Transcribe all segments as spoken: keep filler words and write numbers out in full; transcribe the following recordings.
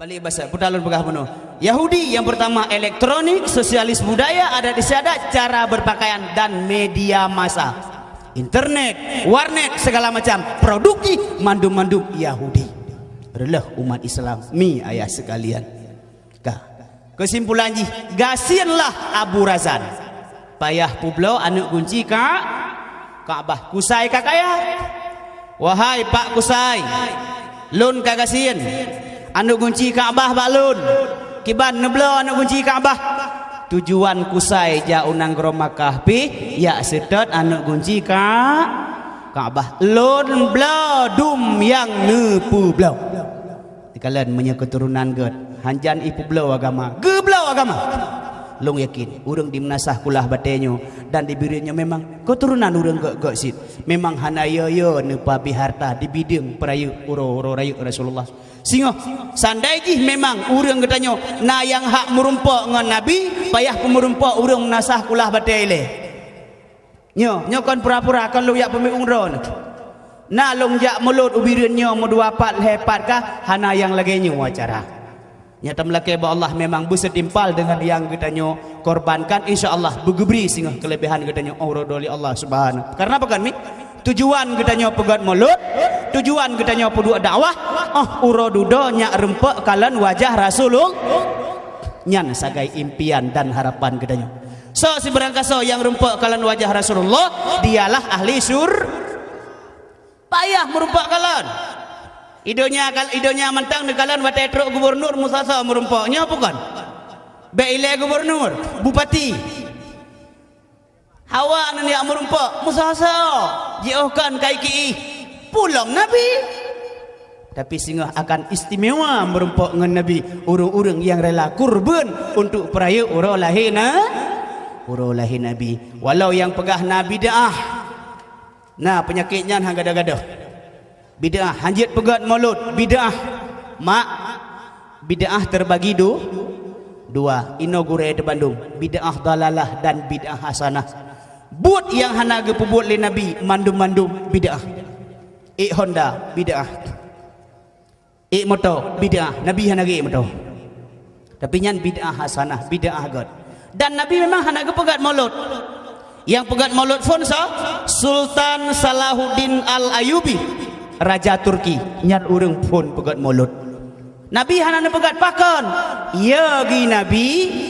Balik basa, putar lôn peugah bunoe. Yahudi yang pertama elektronik, sosialis budaya, adat istiadat, cara berpakaian, dan media massa. Internet, warnet, segala macam produk jih mandum-mandum Yahudi. Reuloh umat Islam, mi ayah sekalian. Ka. Kesimpulan jih, gasienlah Abu Razan. Payah peubloe aneuk gunci ka Ka'bah. Kusai ka kaya. Wahai Pak Kusai, lôn ka gasien. Aneuk gunci Ka'bah bak lôn. Kiban neubloe aneuk gunci Ka'bah? Tujuan Kusai jak u nanggroe Makkah pih jak seutôt aneuk gunci ka Ka'bah. Lôn bloe dum nyang neupeubloe. Dikalon meunyoe keuturonan gét, hanjan ipeubloe agama, geubloe agama. Lôn yakin, ureuëng di Meunasah Kulah Batée nyoe dan di Bireuen nyoe memang keuturonan ureuëng gét-gét cit. Memang hana yo-yo neupabri harta di bideueng peurayeuk uroe-uroe rayeuk Rasulullah. Singoh, sandai jih memang ureuëng geutanyoe na nyang hak meurumpok ngon Nabi, payah peumeurumpok ureuëng Meunasah Kulah Batée ilée. Nyoe, nyoe kon pura-pura, kon lôn jak peumiet umroh nyoe. Na lôn jak mulod u Bireuen nyoe meudua pat lhée pat kah, hana nyang lagée nyoe acara. Nyata meulakée bak Allah memang beusetimpal deungon nyang geutanyoe korbankan, insya Allah beugeubri singoh keulebihan geutanyoe uroe dudoe lé Allah Subhanahu. Karena apa kan mi? Tujuan geutanyoe peugét mulod, tujuan geutanyoe peuduek dakwah, oh uroe dudoe nyak rumpok kalon wajah Rasulullah. Nyan sagai impian dan harapan geutanyoe. Soe sibeurangkasoe nyang rumpok kalon wajah Rasulullah, dialah ahli sur-, payah meurumpok kalon. I donya kal-, i donya mantong neukalon watée trok gubernur meusoe-soe meurumpok. Nyoe peue kon? Bék ilée gubernur, bupati. Hawa nyan jak meurumpok, meusoe-soe. Jiôh kon kai kiih. Pulom Nabi. Tapi singoh akan istimewa meurumpok ngon Nabi ureuëng-ureuëng nyang rela kurban untuk peurayeuk uroe lahé na-, uroe lahé Nabi. Walau nyang peugah na bid'ah, na peunyakét nyan han gadôh-gadôh. Bid'ah, hanjeuet peugét mulod, bid'ah. Mak, bid'ah teubagi du-, dua. Inoe gurée teuh bandum, bid'ah dalalah dan bid'ah hasanah. Buet nyang hana geupeubuet lé Nabi, mandum-mandum bid'ah. Ék Honda, bid'ah. Ék moto, bid'ah. Nabi hana geuék moto. Tapi nyan bid'ah hasanah, bid'ah gét. Dan Nabi memang hana geupeugét mulod. Nyang peugét mulod phon soe? Sultan Salahuddin Al-Ayyubi, raja Turki. Nyan ureuëng phon peugét mulod. Nabi hana neupeugét pakon. Ya geuh Nabi,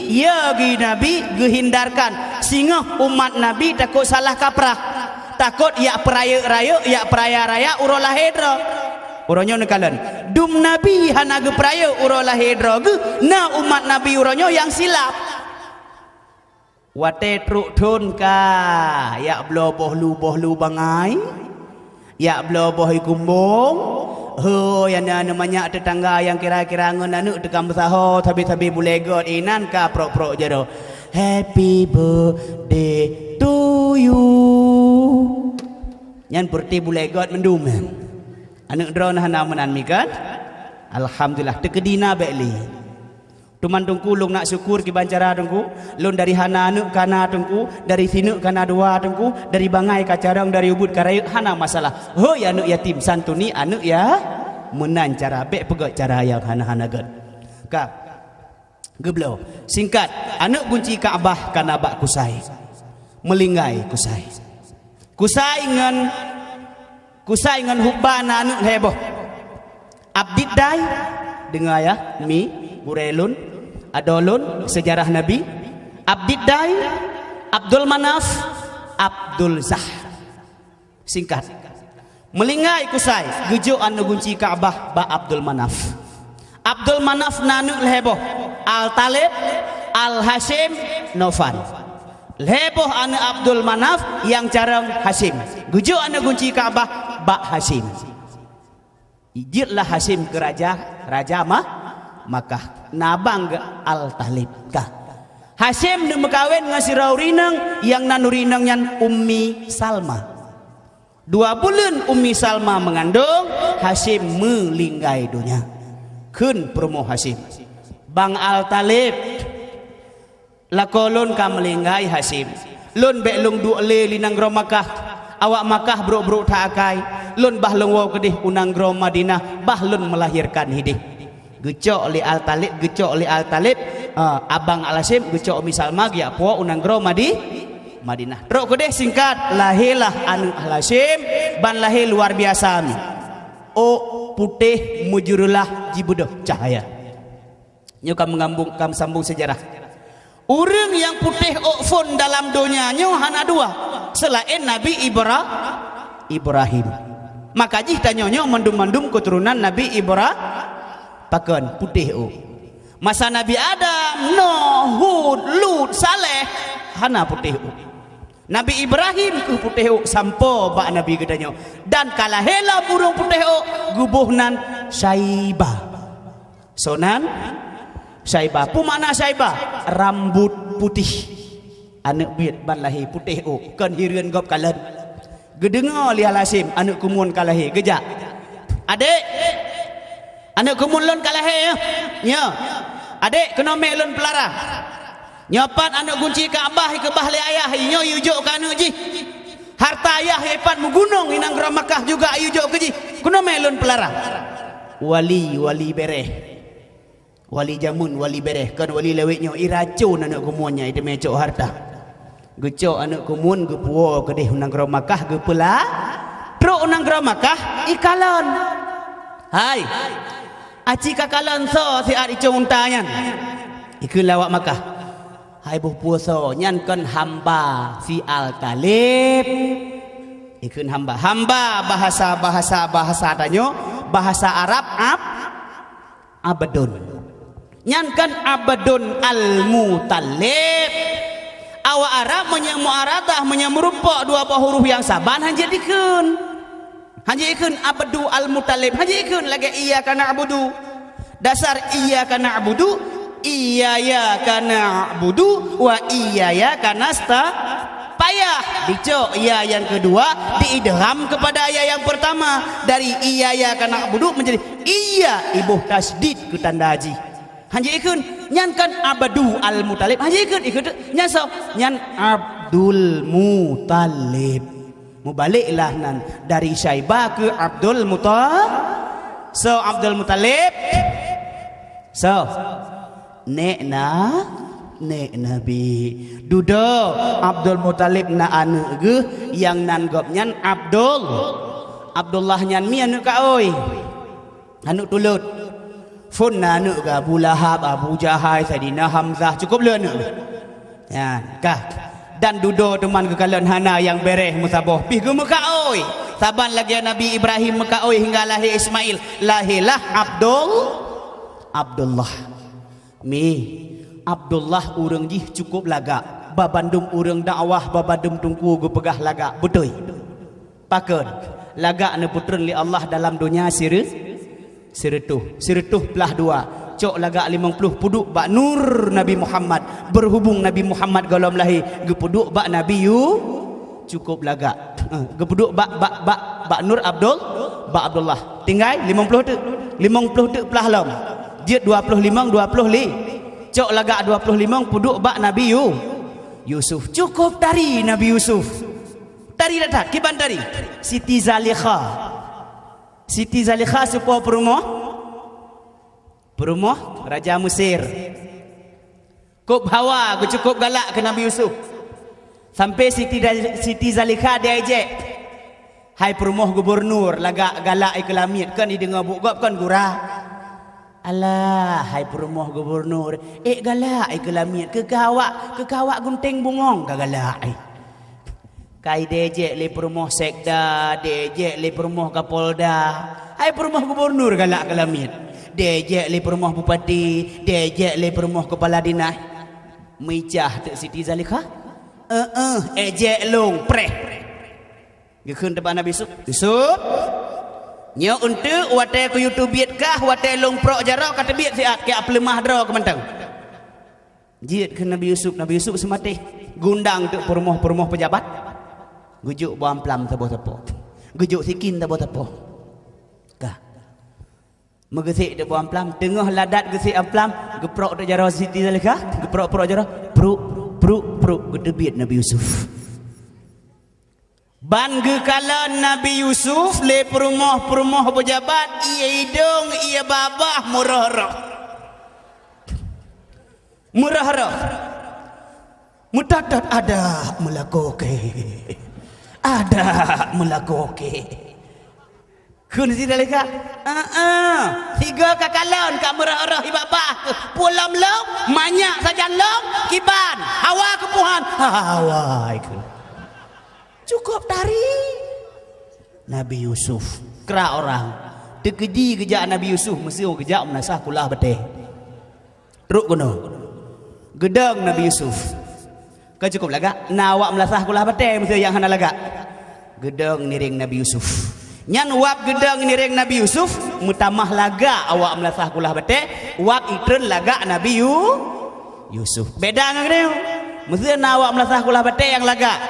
ya geuh Nabi geuhindarkan. Singoh umat Nabi takot salah kaprah. Takot jak peurayeuk-rayeuk, jak peuraya-raya uroe lahé droe. Uroe nyoe neukalon, dum Nabi hana geupeurayeuk uroe lahé droe geuh, na umat Nabi uroe nyoe nyang silap. Watée trok thon ka, jak bloe boh lu-boh lu bangai, jak bloe boh ié kumbong, hôi, aneuk-aneuk manyak teutangga nyang kira-kira ngon aneuk teuka meusaho sabe-sabe bulée gét, inan ka prok-prok jaroe. Happy birthday to you. Nyan peureuti bulée gét mandum nyan. Aneuk droeneuh hana meunan mi kan? Alhamdulillah, teukeudi na bék lé. Teuma Teungku, lôn nak syukur kiban cara Teungku. Lôn dari hana aneuk ka na Teungku, dari sineuk ka na dua Teungku, dari bangai ka carông, dari ubit ka rayeuk, hana masalah. Hôi aneuk yatim, santuni aneuk ya-, meunan cara, bék peugét cara nyang hana-hana gét. Ka. Geubloe. Singkat, aneuk gunci Ka'bah ka na bak Kusai. Meulinggai Kusai. Kusai ngon, Kusai ngon Hubba na aneuk lhée boh. Abdiddai, deungoe ya, mi, gurée lôn, adoe lôn, seujarah Nabi. Abdiddai, Abdul Manaf, Abdul Zah. Singkat. Meulinggai Kusai, geujok aneuk gunci Ka'bah bak Abdul Manaf. Abdul Manaf na aneuk lhée boh, Al Talib, Al Hasyim, Nofal. Lhée boh aneuk Abdul Manaf nyang carông Hasyim. Geujok aneuk gunci Ka'bah bak Hasyim. Jeuet lah Hasyim keu raja, raja mah, Makkah. Na abang geuh Al Talib kah. Hasyim neumeukawen ngon sidroe ureuëng inong, nyang nan ureuëng inong nyan Ummi Salma. Dua buleuen Ummi Salma meungandong, Hasyim meulinggai donya. Kheun peurumoh Hasyim, "Bang Al Talib, lakoe lôn ka meulinggai Hasyim. Lôn bék lôn duek lé di nanggroe Makkah. Awak Makkah brok-brok that akai. Lôn bah lôn woe keudeh u nanggroe Madinah, bah lôn meulahirkan hideh." Geucok lé Al-Thalib, geucok lé Al-Thalib, ah, abang Al-Hasyim, geucok Ummi Salma geujak puwoe u nanggroe Madi-, Madinah. Trok keudeh singkat, lahé lah aneuëk Al-Hasyim, ban lahé luar biasa mi. Ôk putéh meujeureulah jibeudôh cahya. Nyoe ka meungambung, ka meusambung seujarah. Ureuëng nyang putéh ôk phon dalam donya nyoe hana dua, seulaén Nabi Ibra-, Ibrahim. Maka jih tanyoe nyoe mandum-mandum keuturonan Nabi Ibra-, pakon putéh ôk. Masa Nabi Adam, Nuh, Hud, Lut, Saleh, hana putéh ôk. Nabi Ibrahim keuh putéh ôk sampoe bak Nabi geutanyoe. Dan ka lahé lom ureuëng putéh ôk, geuboh nan Syaibah. Soe nan? Syaibah. Peue makna Syaibah? Rambut putih. Aneuëk miet ban lahé putéh ôk, kon hireuen gob kalon. Geudeungoe lé Al-Hasyim, aneuëk keumuen ka lahé, geujak. "Adék, aneuëk keumuen lôn ka lahé, ya. Nyoe. Adék, keunoe mé lôn peulara. Nyoe pat aneuëk gunci Ka'bah ikeubah lé ayah, nyoe yue jok keu aneuëk jih. Harta ayah ipat meugunong i nanggroe Makkah juga yue jok keu jih. Keunoe mé lôn peulara." Wali, wali béréh. Wali jameun, wali béréh, kon wali lawét nyoe, iracon aneuëk keumuen nyan, iteumé cok harta. Geucok aneuëk keumuen, geupuwoe keudeh u nanggroe Makkah, geupeula-, trok u nanggroe Makkah, ikalon. "Hai, aci ka kalon soe siat icong unta nyan?" Ikheun lé awak Makkah, "Hai boh puwoe soe, nyan kon hamba si Al-Thalib." Ikheun hamba. Hamba bahasa, bahasa, bahasa tanyoe, bahasa Arab, ab-, Abdun. Nyan kan Abdun Al-Muthalib. Awak Arab meunyoe mu'aradah, meunyoe meurumpok dua boh huruf nyang saban, hana jeuet dikheun. Hana jeuet dikheun Abdu Al-Muthalib, hana jeuet dikheun lagée iyyaka na'budu. Dasar iyyaka na'budu, iyyaka na'budu wa iyyaka nasta-, payah. Dicok ya nyang keudua, diidgham keupada ya nyang peurtama. Dari iyyaka na'budu menjadi iyya, iboh tasydid keu tanda jih. Hana jeuet dikheun, nyan kan Abdu Al-Muthalib. Hana jeuet dikheun, ikheun teuk. Nyan soe? Nyan Abdul Muthalib. Mubalek lah nan dari Syaibah keu Abdul Mutha-, soe Abdul Muthalib? Soe? Nék na-, nék Nabi. Dudoe Abdul Muthalib na aneuëk geuh nyang nan gobnyan Abdul-, Abdullah nyan mi aneuëk kaôi. Aneuëk tulôt. Phon na aneuëk geuh, Abu Lahab, Abu Jahal, Saidina Hamzah, cukôp le aneuëk. Nyan, ka. Dan dudoe teuma geukalon hana nyang béréh meusaboh, pih geumeukaôi. Saban lagée Nabi Ibrahim meukaôi hingga lahé Ismail, lahé lah Abdul-, Abdullah. Mi, Abdullah ureuëng jih cukôp lagak. Babandum ureuëng dakwah, babandum teungku geupeugah lagak. Beutôi. Pakon? Lagak neupeutreun lé Allah dalam donya sire-, sireutôh. Sireutôh plah dua. Cok lagak limong ploh peuduek bak nur Nabi Muhammad. Berhubung Nabi Muhammad gohlom lahé, geupeuduek bak Nabi Yu-, cukôp lagak. Eh, geupeuduek bak, bak, bak, bak nur Abdul-, bak Abdullah. Tinggai limong ploh teuk. Limong ploh teuk plah lom. Jeuet dua ploh limong, dua ploh lé. Cok lagak dua ploh limong peuduek bak Nabi Yu-, Yusuf. Cukôp tari Nabi Yusuf. Tari that-that, kiban tari. Siti Zalikha. Siti Zalikha soe po peurumoh? Peurumoh Raja Mesir. Kôb hawa geucukôp galak keu Nabi Yusuf. Sampai Siti Da-, Siti Zalikha diejek. Hai peurumoh gubunur, lagak galak i keulamiet, kon ideungoe buet gob kon gura. Alah, hai peurumoh gubunur, ék galak i keulamiet, keu kawak, keu kawak gunténg bungong ka galak, eh. Kai diejek lé peurumoh sekda, diejek lé peurumoh kapolda. Hai peurumoh gubunur galak keulamiet. Diejek lé peurumoh bupati, diejek lé peurumoh kepala dinas. Meuicah teuk Siti Zalikha. Eh, eh, ejek lôn preh. Geukheun teubak Nabi Yusuf, "Yusuf, nyoe eunteuk watée kuyue teubiet kah, watée lôn prok jaroe ka teubiet siat, keu apeuleumah droe keu mantong." Jeuet keu Nabi Yusuf, Nabi Yusuf seumatéh. Geuundang teuk peurumoh-peurumoh peujabat. Geujok boh amplam saboh sapo. Geujok sikin saboh sapo. Ka. Meugeusek teuk boh amplam, teungoh ladat geusek amplam, geuprok teuk jaroe Siti Zalikha, geuprok-prok jaroe, pruk, pruk, pruk, geuteubiet Nabi Yusuf. Ban geukalon Nabi Yusuf lé peurumoh-peurumoh peujabat, ié idong, ié babah, meurôh-rôh. Meurôh-rôh. Meutot-tot adak meulakoe kèe. Adak meulakoe kèe. Kheun sidalika, "Aa, sigoe ka kalon ka meurôh-rôh ié babah. Peue lom-lom, manyak sajan lom, kiban, hawa keupuhan, hawa ikheun." Cukôp tari. Nabi Yusuf, krak orang. Teukeudi geujak Nabi Yusuf, meuseu geujak meunasah kulah batèe. Trok keunoe. Geudong Nabi Yusuf. Ka cukôp lagak, na awak meulasah kulah batèe meuseu nyang hana lagak. Geudong nireng Nabi Yusuf. Nyan wab geudong nireng Nabi Yusuf, meutamah lagak awak meulasah kulah batèe, wab itreun lagak Nabi Yu-, Yusuf. Beda ngon geutanyoe. Meuseu na awak meulasah kulah batèe nyang lagak.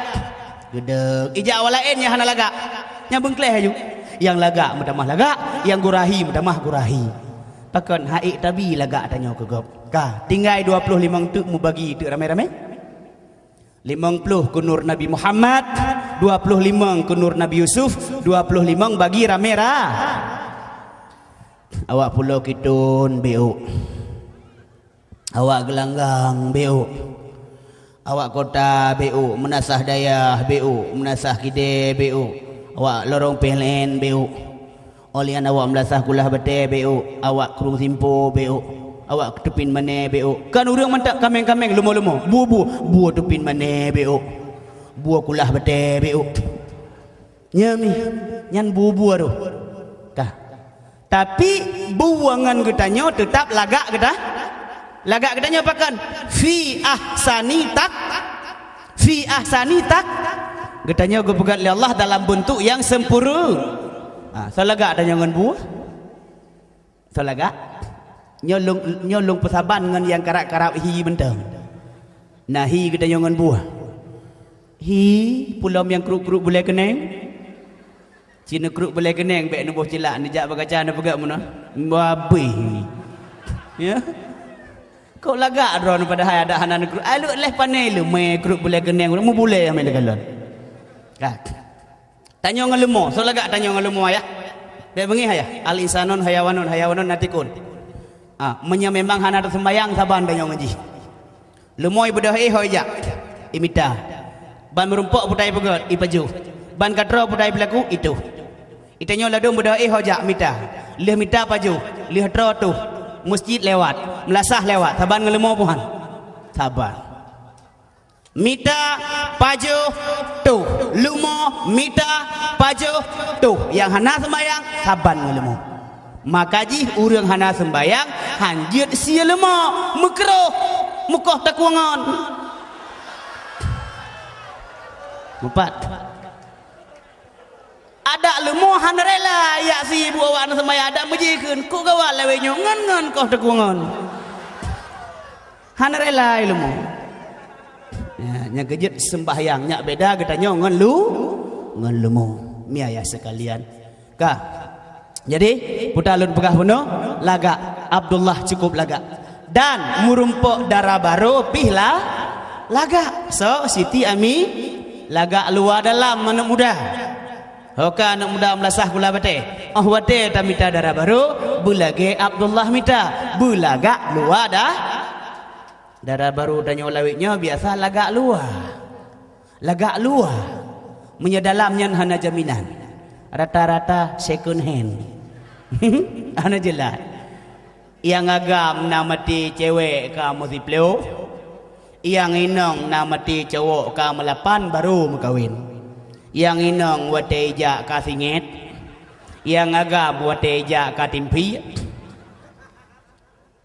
Geudong, ijak awak laén nyang hana lagak. Nyang beungkléh laju. Nyang lagak meutamah lagak, nyang gurahi meutamah gurahi. Pakon han ék tabi lagak tanyoe keu gob. Ka, tinggai dua ploh limong teuk mubagi teuk ramé-ramé. Limong ploh keu nur Nabi Muhammad, dua ploh limong keu nur Nabi Yusuf, dua ploh limong bagi ramé ra-, awak Pulo Kitun beu. Awak Geulanggang beu. Awak kota beu, meunasah dayah beu, meunasah kidée beu. Awak Lorong P L N beu. Óh lheueh nyan awak meulasah kulah batée beu, awak Krueng Simpo beu, awak Teupin Mané beu. Kan ureuëng mantap kaméng-kaméng leumo-leumo, bue-bue, bue Teupin Mané beu, bue kulah batée beu. Nyan mi, nyan bue-bue tu. Ka. Tapi bue ngon geutanyoe teutap lagak geuta-, lagak geutanyoe pakon? Fi ahsani tak-, fi ahsani tak-, geutanyoe geupeugét lé Allah dalam beuntuk nyang seumpurna. Ha, soe lagak tanyoe ngon bue? Soe lagak? Nyoe lôn, nyoe lôn peusaban ngon nyang karab-karab hi mantong. Na hi geutanyoe ngon bue. Hi, peue lom nyang kruek-kruek bulée keuneng. Ci neukruek bulée keuneng bék neuboh cilak, neujak bagaca neupeugét meunoe. Babeh. Ya. Kok lagak droeneuh padahai adak hana neukruek. Ai lheueh lheueh pané lé mé kruek bulée keuneng, mubulée amé lé kalon. Ka. Tanyoe ngon leumo, soe lagak tanyoe ngon leumo ayah? Bék beungéh ayah. Al-insanun hayawanun, hayawanun natikun. Ah, meunyoe memang hana teuseumbayang saban tanyoe ngon jih. Leumo ibeudôh éh ho ijak, imita. Ban meurumpok putai peugét, ipajoh. Ban katroe putai peulaku, itoh. Itanyoe ladôm beudôh éh ho jak mita. Lheueh mita pajoh, lheueh troe toh. Meuseujid lewat, meulasah lewat, saban ngon leumo puhan. Saban. Mita, pajoh, toh. Leumo, mita, pajoh, toh. Nyang hana seumbayang, saban ngon leumo. Maka jih ureuëng hana seumbayang, han jeuet sie leumo, meukroh, meukoh takuéngon. Meupat. Adak leumo han rela jak sie bu awak na seumbayang, adak meujikheun, kok gawat lawét nyoe ngon-ngon koh takuéngon. Han rela leumo. Ya, nyang keujeuet seumbahyang nyak beda geutanyoe ngon lu-, ngon leumo. Mi ayah sekalian. Ka. Jadi, peue ta lôn peugah bunoe, lagak. Abdullah cukup lagak. Dan meurumpok dara barô pih la-, lagak. So, Siti Ami, lagak luwa dalam aneuk muda. Ho ka aneuk muda meulasah kulah batée. Oh watée tamita dara barô, beulagée Abdullah mita. Beulagak luwa dah. Dara barô tanyoe lawét nyoe biasa lagak luwa. Lagak luwa. Meunyoe dalam nyan hana jaminan. Rata-rata second hand. Hana jeulaih. Nyang agam na maté cewek ka meusiplôh. Nyang inong na maté cowok ka meulapan barô meukawen. Nyang inong watée ijak ka singét. Nyang agam watée ijak ka timpiek.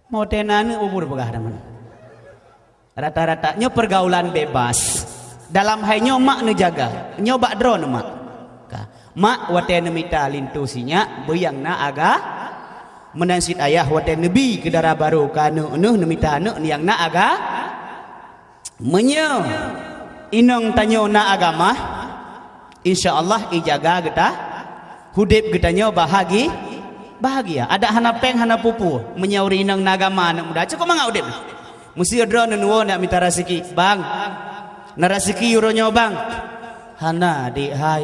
Mo teunaneuk bubur peugah teuma. Rata-rata nyoe pergaulan bebas. Dalam hai nyoe mak neujaga. Nyoe bak droeneuh mak. Ka. Mak watée neumita linto sinyak, beu nyang na aga. Meunan cit ayah watée neubi keu dara barô keu aneuk neuh neumita aneuk nyang na aga. Meunyoe inong tanyoe na agama, insya Allah ijaga geuta, udeb geutanyoe bahagi-, bahagia. Adak hana péng, hana peue-peue. Meunyoe ureuëng inong na agama, aneuk muda, cukôp mangat udeb. Meuseu droeneuh neuwoe nak mita raseuki, "Bang, na raseuki uroe nyoe, Bang?" Hana, Dek, hai.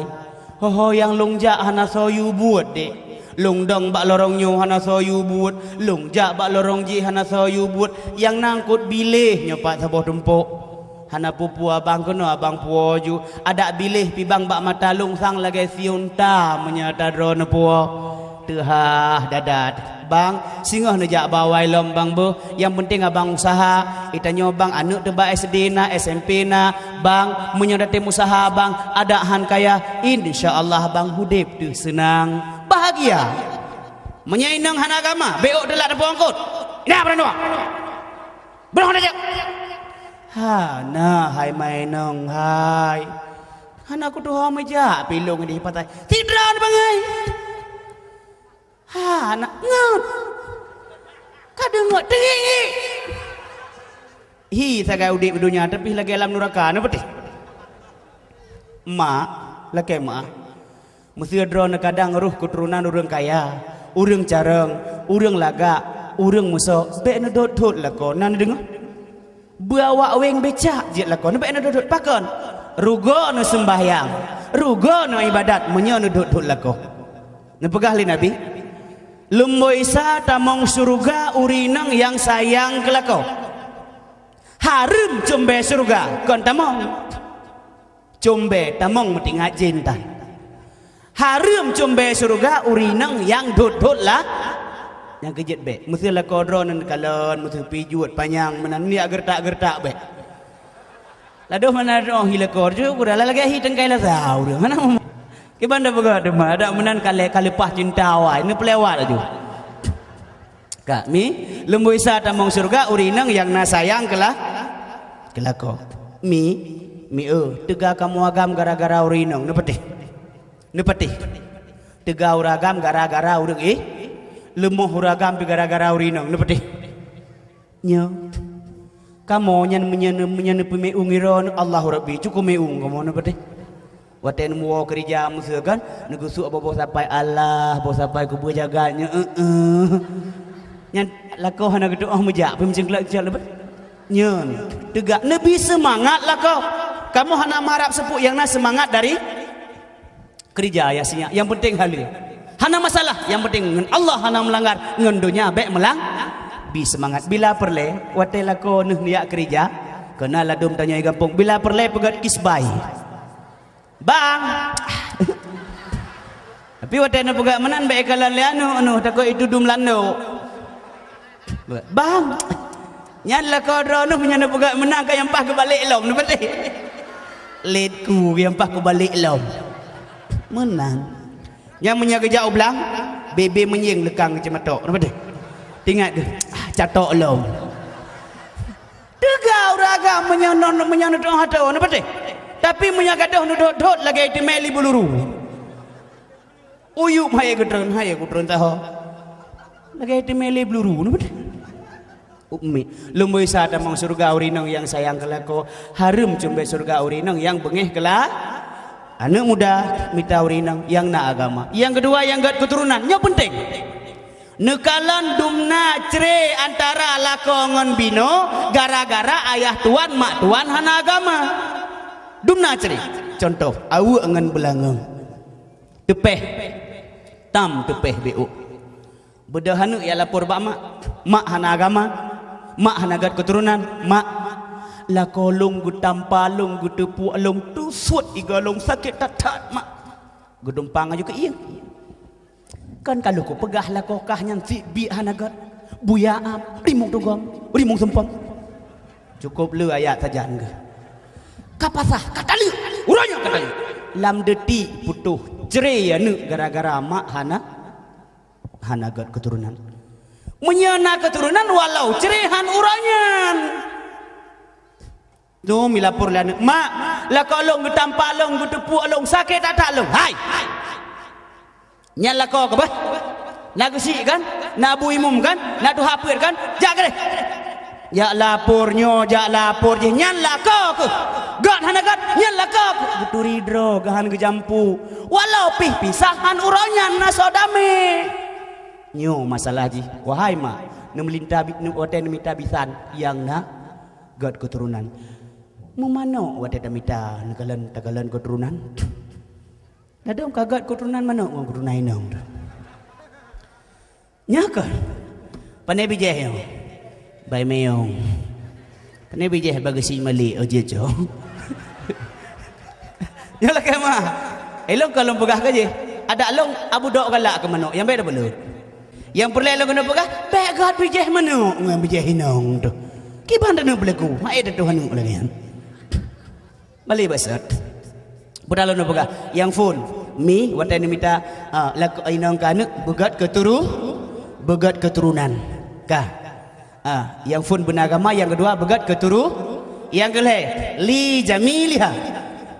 Ho-ho nyang lôn jak hana soe yue buet, Dek. Lôn dong bak lorong nyoe hana soe yue buet, lôn jak bak lorong jih hana soe yue buet, nyang na eungkôt biléh nyoe pat saboh tumpôk. Hana peue-peue abang, keunoe abang puwoe ju. Adak biléh pih bang bak mata lôn sang lagèe si unta meunyoe tadroe neupuwoe. Teuhah dadat. Bang, singoh neujak bak awai lom bang beuh. Nyang peunteng abang useuha. Geutanyoe bang, aneuk teuh bak S D na, S M P na. Bang, meunyoe tatem useuha bang, adak han kaya, insya Allah bang udép teuh seunang, bahagia. Meunyoe inong hana agama, beuôk teulat teupeu eungkôt. Inong beurandua. Beurandua cok. Hana, hai ma inong, hai. Hana kutuho meujak pih lôn di patai. Sidroe bangai. Hana ngon. Ka deungoe teungiek-ngiek. Hi sagai udép di donya, tapi lagèe lam nuraka, na peuteh. Mak, lakèe mak. Meuseu droeneuh kadang rôh keuturonan ureueng kaya, ureueng carông, ureueng lagak, ureueng musok, bèk neudhôt-dhôt lakoe, na neudeungoe? Beu awak wéng becak jeuet lakoe, neubèk neudhôt-dhôt. Pakon? Rugoe neuseumbahyang, rugoe neuibadat meunyoe neudhôt-dhôt lakoe. Neupeugah lé Nabi, "Lumbôi sa tamong syeuruga ureueng inong nyang sayang keu lakoe. Hareuem cumbée syeuruga kon tamong." Cumbée tamong meutingat jén tan. Hareuem cumbée syeuruga ureueng inong nyang dhôt-dhôt lah. Nyang keujeuet bèk. Meuseu lakoe droeneuh kalon, meuseu pih jeuet panyang meunan, neujak geureutak-geureutak bèk. Ladôm meunan droe hi lakoe ju, kurang lagèe hi teungkai lasa ureueng. Hana. Kiban dah peugah teuma, adak meunan ka lé-, ka leupah cinta awai, neupeulewat laju. Ka, mi, lumbôi sa tamong syeuruga ureueng inong nyang na sayang keu la-, keu lakoe. Mi, mi, eh, teuga kamoe agam gara-gara ureueng inong, neupeuteh. Neupeuteh. Teuga ureueng agam gara-gara ureueng, eh, leumoh ureueng agam pih gara-gara ureueng inong, neupeuteh. Nyoe. Kamoe nyan meunyoe, meunyoe neupeumeu'ueng droeneuh, Allahu Rabbi, cukôp meu'ueng kamoe neupeuteh. Watèe neumuwoe keurija meuseu kan, neugeusuek boh-boh sapai Allah, boh sapai keubeue jaga nyoe, eh, eh. Nyan lakoe hana geutu'oh meujak, pih meucengklak-cengklak leubeh. Nyan, teuga, neubi seumangat lakoe. Kamoe hana meuharap seupôt nyang na seumangat dari keurija ya sinyak. Nyang peunteng halal. Hana masalah, nyang peunteng ngon Allah hana meulanggar, ngon donya bèk meulang. Bi seumangat bila peureulèe, watèe lakoe neuh neujak keurija, keunan ladôm tanyoe gampông, bila peureulèe peugöt kisbai. Bang. Tapi watèe neupeugah meunan bèk ikalon lé aneuk neuh, takot itudum landok. Bang. Nyan lakoe droeneuh nyan neupeugah meunan ka nyang paih keubalek lom, neupeuteh. Lét ku nyang paih keubalek lom. Meunan. Nyan meunyoe geujak u blang, bebe meunyeng leukang keuceumatok, neupeuteh. Tingat deh, ah, catok lom. Teuga ureueng agam meunyoe non, meunyoe neudong ateueh, neupeuteh. Tapi meunyoe gadôh neudhôt-dhôt lagèe itimé li beuluru. Uyueb hai geutreun, hai geutreun taho. Lagèe itimé li beuluru, neupeuteh. Ummi, lumbôi sa tamong syeuruga ureueng inong nyang sayang keu lakoe, hareuem cumbée syeuruga ureueng inong nyang beungéh keu la-, aneuk muda mita ureueng inong nyang na agama. Nyang keudua, nyang gét keuturonan, nyoe peunteng. Neukalon dumna cre antara lakoe ngon binoe gara-gara ayah tuan mak tuan hana agama. Dumna cre. Cuntoh, aweuek ngon beulangong. Teupeh. Tam teupeh beuôk. Beudôh aneuk jak lapor bak mak. Mak hana agama. Mak hana gét keuturonan. Mak, lakoe lôn geutampa lôn, geuteupuek lôn, teusut iga lôn, sakét that-that, mak. Geudumpang aju keu ie. Kan ka lheueh kupeugah lakoe kah nyan syiek biek hana gét, buya am, rimueng tugom, rimueng seumpom. Cukôp le ayat sajan geuh. Ka pasah, ka taleuek, uroe nyoe ka taleuek. Lam detik putôh, cre aneuk gara-gara mak hana, hana gét keuturonan. Meunyoe na keuturonan, walau cre han uroe nyan. Tu mi lapor lé aneuk, "Mak, lakoe lôn geutampa lôn, geuteupuek lôn, sakét that-that lôn." Hai! Nyan lakoe keuh bah? Na geusyik kan? Na bu imum kan? Na tuha peuet kan? Jak keudeh! Jak lapor nyoe, jak lapor jih. Nyan lakoe keuh. Gét hana gét, nyan lakoe keuh. Geuturi droe geuh han geujampu. Walau pih pisah han uroe nyan na soe damé. Nyoe masalah jih. Wahai mak, neumeulinta bi-, neu-, watèe neumita bisan nyang na gét keuturonan. Meumanok watée tamita neukalon, takalon keuturonan. Ladôm ka gét keuturonan manok ngon keuturonan inong tu. Nyoe kon. Pane bijéh nyoe? Bai miyueng. Pane bijéh bagi si Malik, oh, jeuet cok. Nyoe lakée meuah. Ilong ka lôn peugah ka jih. Adak lôn Abu Dok galak keu manok, nyang bék tapeuleuet. Nyang peureulée lôn keuneuk peugah, bék gét bijéh manok ngon bijéh inong tu. Kiban taneuk peulaku, hai teuh aneuk lagée nyan. Balik bak sot. Peue lôn peugah, nyang phon, mi watée neumita, ah, lakoe inong keu aneuk, beugét keuturu-, beugét keuturonan. Ka. Ah, nyang phon beuna agama, nyang keudua beugét keuturu-, nyang keulhée, li jamiliha.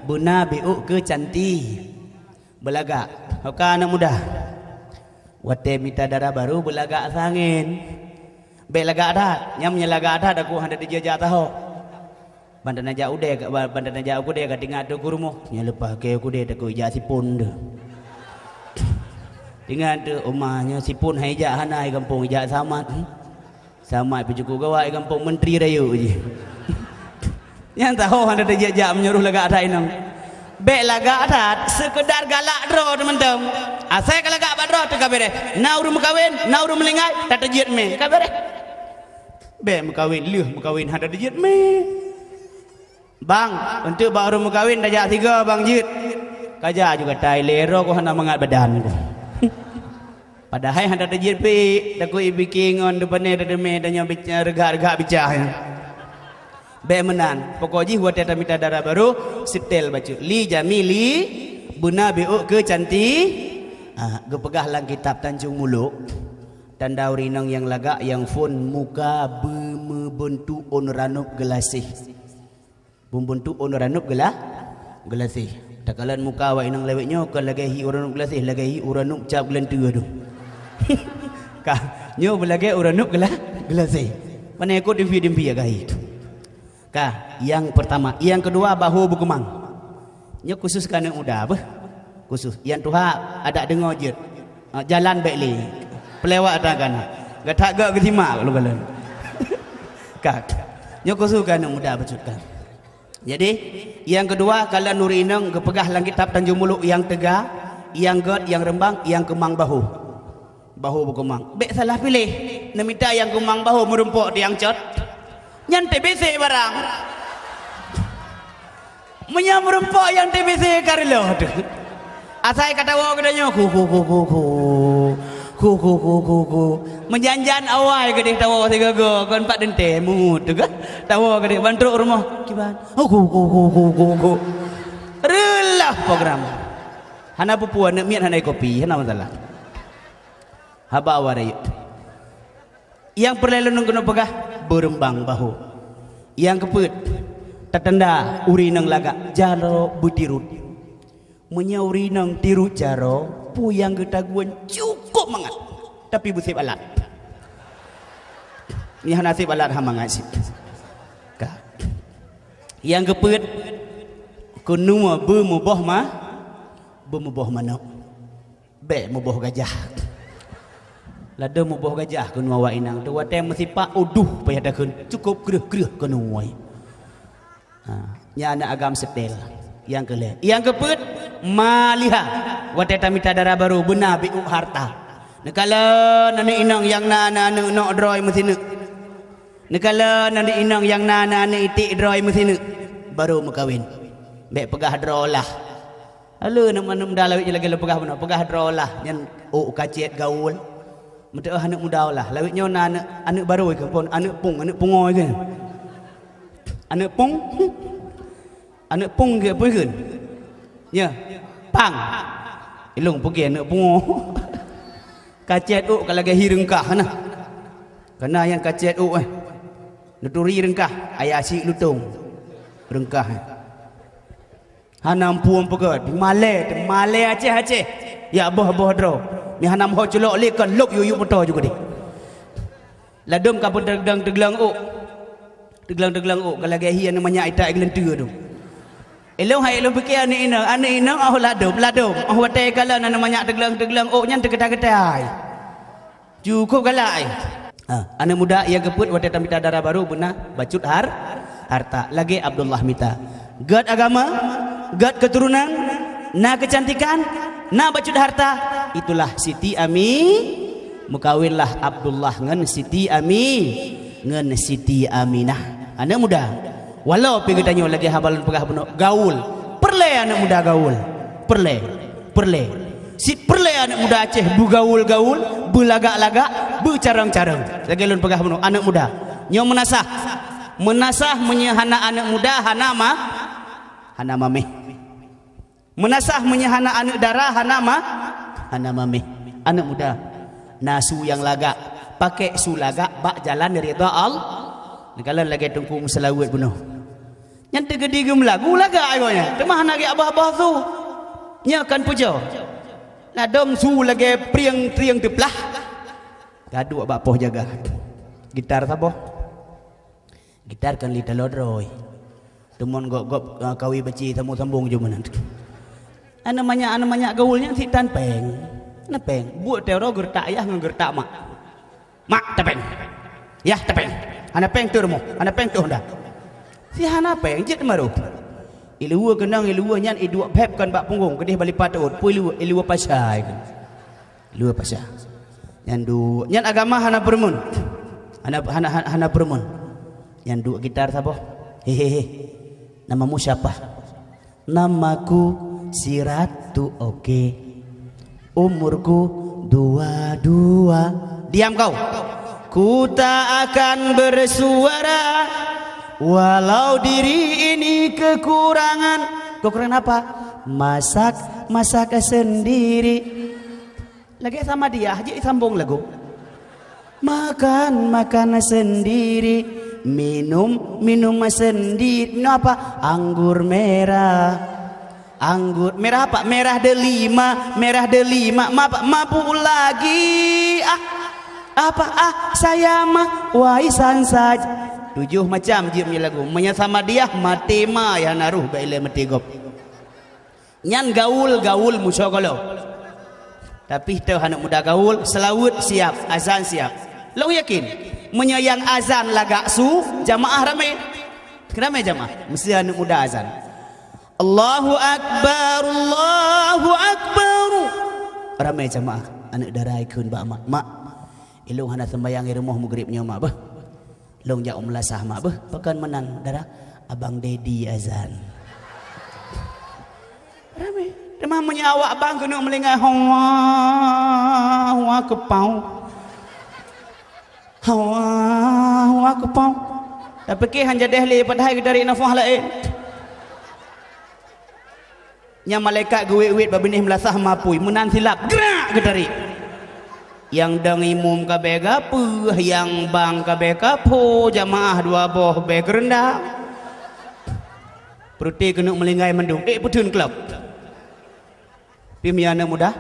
Beuna biôk keu cantik. Beulagak. Ho ka aneuk muda. Watée mita dara barô beulagak sangen. Bék lagak that, nyang meunyoe lagak that aku hana teujak-jak taho. Ban tana jak udée, ban tana jak udée ka tingat teuh ku rumoh. Nyoe leupah keu udée takot ijak sipon teuh. Tingat teuh, uma nyoe sipon hai jak hana i gampông ijak samat. Samat pih cukôp gawat i gampông, menteri rayeuk jih. Nyang taho hana teujak-jak meunyoe lagak that inong. Bék lagak that, seukeudar galak droe teumantong. Asai ka lagak bak droe teuh ka beureh. Na ureuëng meukawen, na ureuëng meulinggai, tateujeuet mé, ka beureh. Bék meukawen, lheueh meukawen hana teujeuet mé. Bang, untuk bak ureuëng meukawen tajak sigoe bang jeuet. Kaja juga tai lé roh ku hana mangat badan ku. Padahai hana teujeuet pih, takot ibike ngon deupane tadeumé tanyoe bica, reugak-reugak bica nyan. Bék meunan, pokok jih watée tamita dara barô, seutée bacut. Li jamili, beuna biôk keu cantik. Ah, geupeugah lam kitab Tanjong Muluk, tanda ureuëng inong nyang lagak nyang phon muka beumeubeuntuk ôn ranub geulaseh. Beumeubeuntuk ôn ranub geula-, geulaseh. Takalon muka awak inong lawét nyoe kon lagée hi ôn ranub geulaseh, lagée hi ôn ranub cap geulanteue tu. Ka, nyoe beulagée ôn ranub geula-, geulaseh. Pane ikot dimpi-dimpi ya gahi. Ka, nyang pertama, nyang keudua bahu beukeumang. Nyoe khusus keu aneuk muda beuh. Khusus, nyang tuha adak deungoe jeuet. Ah, jalan bék lé. Peulewat atra kana. Gatak gak geusimak lôn kalon. Ka. Nyoe khusus keu aneuk muda bacut ka. Jadi, nyang keudua, kalon ureuëng inong geupeugah lam kitab Tanjong Muluk nyang teuga, nyang gét, nyang reumbang, nyang keumang bahu. Bahu beukeumang. Bék salah piléh. Neumita nyang keumang bahu meurumpok tiang cot. Nyan T B C barang. Meunyoe meurumpok nyang T B C ka reuloh teuh. Asai ka tawoe geutanyoe, ku, ku, ku, ku, ku. Ku, ku, ku, ku, ku. Meujan-jan awai geudeh tawoe sigoe-goe, kon pat teuntée, mut teuh ka. Tawoe geudeh ban trok rumoh. Kiban. Oh, ku, ku, ku, ku, ku, ku. Reuloh program. Hana peue-peue, aneuk miet hana kopi, hana masalah. Haba awai rayeuk. Nyang peureulée lôn keuneuk peugah, beureumbang bahu. Nyang keupeuet, tatanda ureuëng inong lagak jaroe beutirot. Meunyoe ureuëng inong tirot jaroe, peue nyang geutaguan cukôp mangat, tapi beuseb alat. Nyan hana seb alat ha mangat cit. Ka. Nyang keupeuet, keunoe beumuboh ma-, beumuboh manok. Bék muboh gajah. Ladôm muboh gajah keunoe awak inong tu watée meusipak udoh payah takheun, cukôp kreueh-kreueh keunoe. Ha, nyan aneuk agam seutée. Nyang keulhée. Nyang keupeuet, maliha. Watée tamita dara barô beuna biôk harta. Neukalon aneuk inong nyang na, na aneuk nok droe meusineuk. Neukalon aneuk inong nyang na, na aneuk iték droe meusineuk. Barô meukawen. Bék peugah droe lah. Haleue aneuk, aneuk muda lawét nyoe lagée lôn peugah bunoe, peugah droe lah nyan ôk kacét gaul. Meuteuôh aneuk muda lah, lawét nyoe na aneuk, aneuk barô ikheun, aneuk pung, aneuk pungoe ikheun. Aneuk pung, aneuk pung keu peue ikheun? Nyoe, pang. Ilong peugah aneuk pungoe. Kacét ôk ka lagée hi reungkah na. Kana nyang kacét ôk, eh. Neuturi reungkah, ayah sik lutông. Reungkah, eh. Hana muphom peugét, malée, malée Aceh-Aceh. Ya boh-boh droe. Mi hana meuho culok lé kon lôk yuyup moto ju keudeh. Ladôm ka peuteugleueng-teugleueng ôk. Teugleueng-teugleueng ôk ka lagée hi aneuk manyak itak geuleunteue tu. Ilong hai ilong pike aneuk inong, aneuk inong oh ladôm, ladôm. Oh watée kalon aneuk manyak teugleueng-teugleueng ôk nyan teuketai-ketai. Cukôp galak ai. Ha, aneuk muda nyang keupeuet watée tamita dara barô beuna bacut har-, harta, lagée Abdullah mita. Gét agama, gét keuturonan, na keucantikan, na bacut harta, itulah Siti Ami-, meukawinlah Abdullah ngon Siti Ami-, ngon Siti Aminah. Aneuëk muda. Walau pih geutanyoe lagée haba lôn peugah bunoe, gaul. Peureulée aneuëk muda gaul. Peureulée. Peureulée. Cit peureulée aneuëk muda Aceh beugaul-gaul, beulagak-lagak, beucarông-carông. Lagée lôn peugah bunoe, aneuëk muda. Nyoe meunasah. Meunasah meunyoe hana aneuëk muda, hana ma-, hana maméh. Meunasah meunyoe hana aneuëk dara, hana ma-, hana maméh. Aneuëk muda. Na su nyang lagak. Pakék su lagak bak jalan ridha Allah. Neukalon lagée Teungku Meuseulaweuet bunoe. Nyan teukeudi geumeulagu lagak gobnyan, teuma hana geubah-bah su. Nyoe kan pujoe. Ladôm su lagée prieng-prieng teuplah. Gaduek bak poh jaga. Gitar saboh. Gitar kan li taloe droe. Teumon gop-gop, eh, kawi baci sambong-sambong jeuem meunan. Aneuëk manyak, aneuëk manyak gaul nyan sit tan péng. Hana péng. Buet teuroe geureutak yah ngon geureutak mak. Mak, tapéng. Yah, tapéng. Hana péng teuh rumoh, hana péng teuh honda. Si hana péng, jeuet meuruh. Iluwa keunong, iluwa nyan iduek phép kon bak punggong, keudeh bak lipat uet. Peue iluwa, iluwa pasha. Iluwa pasha. Nyan duek. Nyan agama hana peureumeun. Hana, hana, hana, hana peureumeun. Nyan duek gitar saboh. Hehehe. Namamu siapa? Namaku si Ratu Oke. Umurku dua dua. Diam kau. Ku tak akan bersuara walau diri ini kekurangan. Kekurangan apa? Masak, masak sendiri. Lagée Samadiyah, jeuet sambong lagu. Makan, makan sendiri, minum, minum sendiri. Minum apa? Anggur merah. Anggur merah apa? Merah delima, merah delima. Ma-, apa? Mabuk lagi. Ah, apa? Ah, saya mah waisan saja. Tujoh macam jeuet meunyoe lagu. Meunyoe Samadiyah, maté ma ya naruh bak ilée maté gob. Nyan gaul-gaul musoh golo. Tapi teuh aneuëk muda gaul, seulaweuet siap, azan siap. Lôn yakin, meunyoe nyang azan lagak su, jamaah ramé. Ramé jamaah, meusti aneuëk muda azan. Allahu Akbar, Allahu Akbar. Ramé jamaah, aneuëk dara ikheun bak mak. Mak, ilôn hana seumbahyang i rumoh meugrib nyoe mak beuh. Lôn jak u meulasah mak beuh, pakon meunan dara? Abang Dedi azan. Ramé. Teuma meunyoe awak bang keuneuk meulinggai, Allahu Akbar. Allahu Akbar. Tapi keu han jadeh lé padahai geutarék nafah laén. Nyang malaikat geuwét-wét bak binéh meulasah mapui, meunan silap, grak geutarék. Nyang dong imum ka bèe gapeue, nyang bang ka bèe kaphô, jamaah dua boh bèe geureundam. Peuruté keuneuk meulinggai mandum, ék peutheun klok. Pih meunyoe aneuëk muda,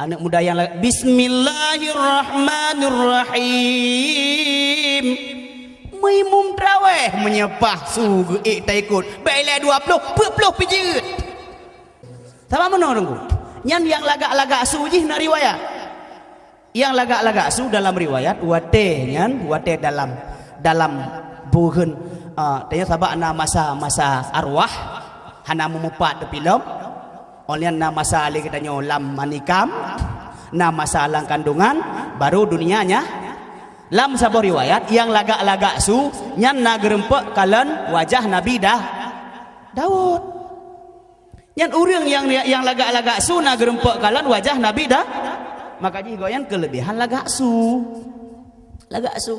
aneuëk muda nyang la-, Bismillahirrahmanirrahim. Meuimum trawéh meunyeupah su geuék taikot. Bèk ilèe dua ploh, peuet ploh pih jeuet. Sabab meunoe Teungku. Nyan nyang lagak-lagak su jih na riwayat. Nyang lagak-lagak su dalam riwayat, watèe nyan, watèe dalam, dalam buhön, ah, tanyoe sabab na masa-masa arwah, hana meumeupat teupilom. Óh lheueh nyan na masa lé geutanyoe lam manikam, na masa lam kandungan, baru dunia nya. Lam saboh riwayat, nyang lagak-lagak su nyan na geurumpok kalon wajah Nabi Da-, Daud. Nyan ureueng nyang, nyang lagak-lagak su na geurumpok kalon wajah Nabi Da-, maka jih gobnyan keuleubihan lagak su. Lagak su.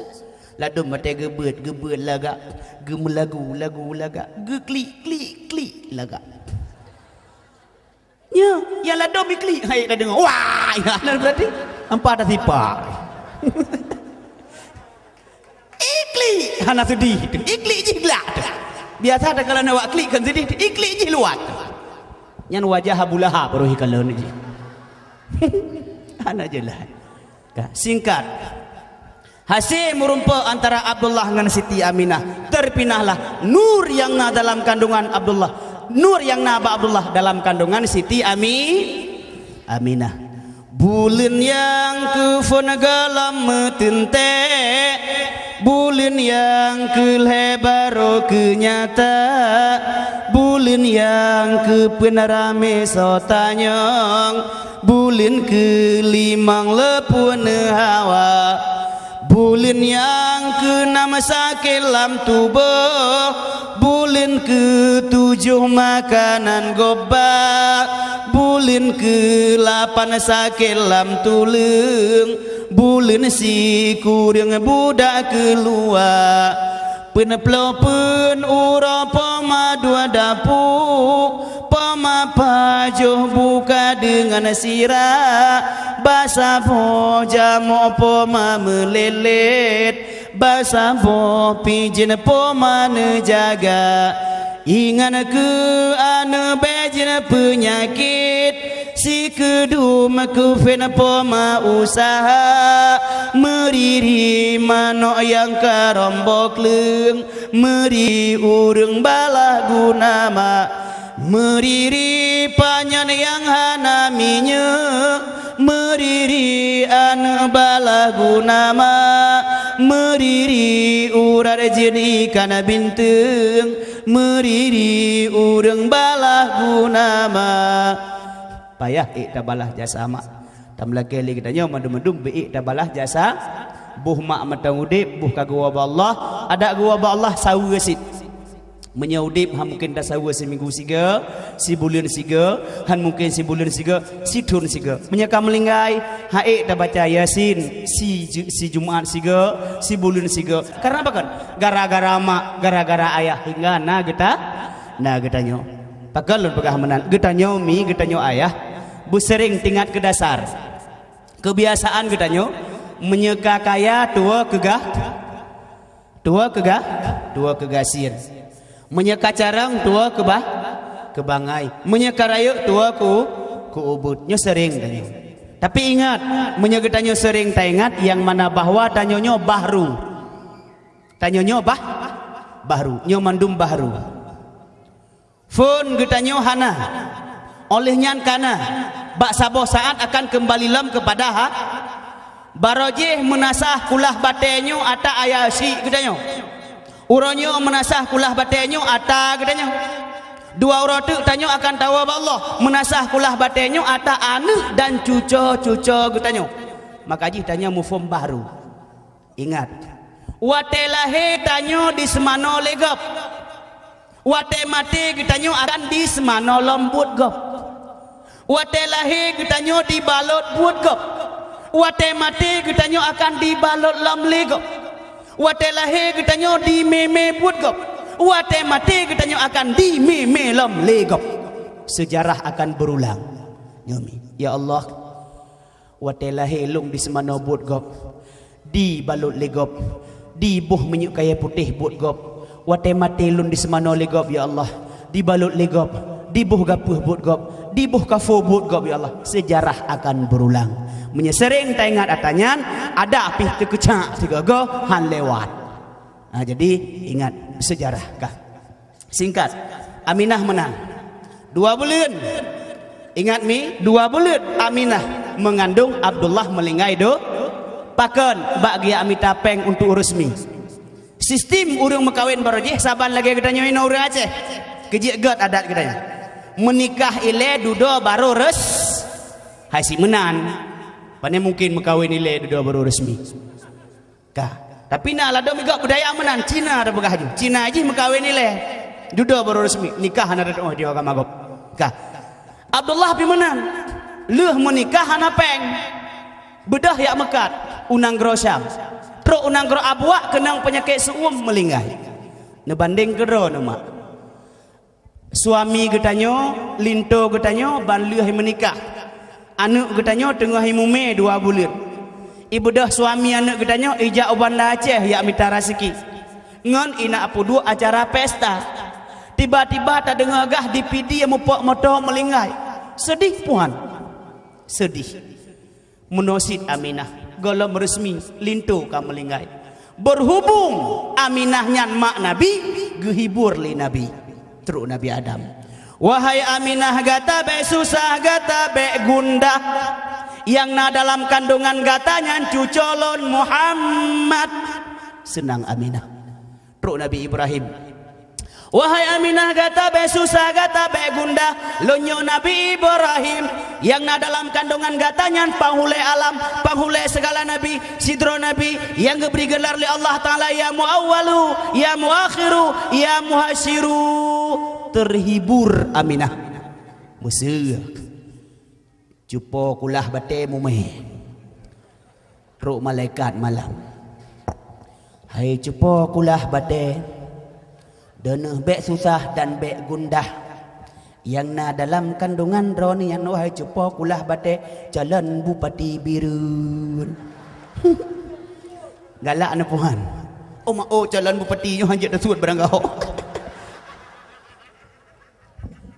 Ladôm watèe geubeuet, geubeuet lagak, geumeulagu, lagu lagak, geuklik, klik, klik lagak. Nyoe, nyang ladôm iklik, hai tadeungö. Wah, ya, nah, berarti ampa tasipa. Iklik, hana seudeh tu. Iklik jih glak tu. Biasa takalon awak klik kan seudeh tu. Iklik jih luwat tu. Nyan wajah Abu Lahab roh ikalon jih. Hana jeulaih. Ka, singkat. Hase meurumpok antara Abdullah ngon Siti Aminah, teupinahlah nur nyang na dalam kandungan Abdullah, nur nyang na bak Abdullah dalam kandungan Siti Ami-, Aminah. Buleuen nyang keuphon gohlom meuteuntèe, Buleuen nyang keu lhée barô keu nyata, buleuen nyang keu peuet ramé soe tanyong, buleuen keu limong le peuet neuhawa, buleuen nyang keu nam sakét lam tuboh, buleuen keu tujoh makanan gob bak, buleuen keu lapan sakét lam tuleueng, buleuen sikureueng budak keuluwa. Peuet ploh peuet uroe poma dua dapu, poma pajoh buka deungon sira, basa boh jamok poma meulélét, basa boh pijen poma neujaga. Ingat keu aneuk bék jeuet peunyakét, sikeudum keufen poma useuha, meuriri manok nyang ka rhom boh kleueng, meuriri ureuëng balah guna mak, meuriri panyöt nyang hana minyeuk, meuriri aneuk balah guna mak, meuriri urat jeuet ikan binteueng, meuriri ureuëng balah guna mak. Payah ék tabalah jasa mak. Tameulakée lé geutanyoe mandum-mandum beu ék tabalah jasa. Boh mak mantong udeb, boh ka geuwoe bak Allah, adak geuwoe bak Allah saweue cit. Meunyoe udeb, han mungken tasaweue siminggu sigoe, sibuleuen sigoe, han mungken sibuleuen sigoe, sithon sigoe. Meunyoe ka meulinggai, han ék tabaca Yasin, si, si Jumat sigoe, sibuleuen sigoe. Karena apa kan? Gara-gara mak, gara-gara ayah, hingga na geuta, na geutanyoe. Pakon lôn peugah meunan, geutanyoe mi, geutanyoe ayah, beusereng teuingat keu dasar. Keubiasaan geutanyoe, meunyoe ka kaya tuwoe keu ga-, tuwoe keu ga-, tuwoe keu gasien. Meunyoe ka carông tuwoe keu ba-, keu bangai. Meunyoe ka rayeuk tuwoe keu, keu ubit. Nyoe sereng tanyoe. Tapi ingat, meunyoe geutanyoe sereng taingat, nyang mana bahwa tanyoe nyoe bahru. Tanyoe nyoe bah-, bahru. Nyoe mandum bahru. Phon geutanyoe hana, óh lheueh nyan ka na, bak saboh saát akan keumbali lom keupada ha-, barô jih meunasah kulah batée nyoe ata ayah syiek geutanyoe. Uroe nyoe meunasah kulah batée nyoe ata geutanyoe. Dua uroe teuk tanyoe akan tawoe bak Allah, meunasah kulah batée nyoe ata aneuk dan cuco-cuco geutanyoe. Maka jih tanyoe muphom bahru. Ingat, watée lahé tanyoe diseumanoe lé gob. Watée maté geutanyoe akan diseumanoe lom buet gob. Watée lahé geutanyoe dibalot buet gob. Watée maté geutanyoe akan dibalot lom lé gob. Watée lahé geutanyoe dimé-mé buet gob. Watée maté geutanyoe akan dimé-mé lom lé gob. Seujarah akan beurulang. Nyoe mi, ya Allah, watée lahé lôn diseumanoe buet gob, dibalot lé gob, diboh minyeuk kayée putéh buet gob. Watée maté lôn diseumanoe lé gob, ya Allah, dibalot lé gob, diboh gapeuh buet gob, diboh kafô buet gob, ya Allah. Seujarah akan beurulang. Meunyoe sereng taingat ata nyan, adak pih teukeucak sigoe-goe han lewat. Ha, jadi, ingat seujarah kah. Singkat, Aminah meunan. Dua buleuen. Ingat mi, dua buleuen Aminah meungandong Abdullah meulinggai do-, pakon bak geujak mita péng untuk resmi. Sistem ureuëng meukawen barô jih saban lagée geutanyoe inoe ureuëng Aceh. Keujeuet gét adat geutanyoe. Meunikah ilée dudoe barô res-, hai si meunan. Pane mungken meukawen ilée dudoe barô resmi. Ka. Tapi na ladôm igob budaya meunan, Cina tapeugah ju. Cina jih meukawen ilée. Dudoe barô resmi, nikah hana tatu'oh di agama gob. Ka. Abdullah pi meunan. Lheueh meunikah hana péng. Beudôh jak meukat u nanggroe Syam. Trok u nanggroe Abwa keunong peunyakét seu'uem meulinggai. Neubandeng keudroe neumak. Suami geutanyoe, linto geutanyoe ban lheueh meunikah. Aneuëk geutanyoe teungoh imumé dua buleuen. Ibeudôh suami aneuëk geutanyoe ijak u Banda Aceh jak mita raseuki. Ngon inak peuduek acara pesta. Tiba-tiba tadeungoe gah di Pidie mupok moto meulinggai. Seudeh puhan. Seudeh. Meunoe cit Aminah, gohlom resmi linto ka meulinggai. Berhubung Aminah nyan mak Nabi, geuhibur lé Nabi, trok Nabi Adam. Wahai Aminah, gata bék susah, gata bék gundah. Nyang na dalam kandungan gata nyan cuco lôn Muhammad. Seunang Aminah. Trok Nabi Ibrahim, "Wahai Aminah, gata bék susah, gata bék gundah. Lôn nyoe Nabi Ibrahim, nyang na dalam kandungan gata nyan panghulée alam, panghulée sigala nabi, sidroe nabi nyang geubri geular lé Allah Taala ya Muawwalu, ya Muakhiru, ya Muhasyiru." Terhibur Aminah. Meuseuek. Cupo kulah batée mumé. Trok malaikat malam. "Hai cupo kulah batée, deuneuh bék susah dan bék gundah. Nyang na dalam kandungan droeneuh nyan, wahai cupo kulah batée, calon bupati Bireuen." Galak neupuhan. Oh, ma-, oh, calon bupati nyoe hanjeuet teusuet barangkaho.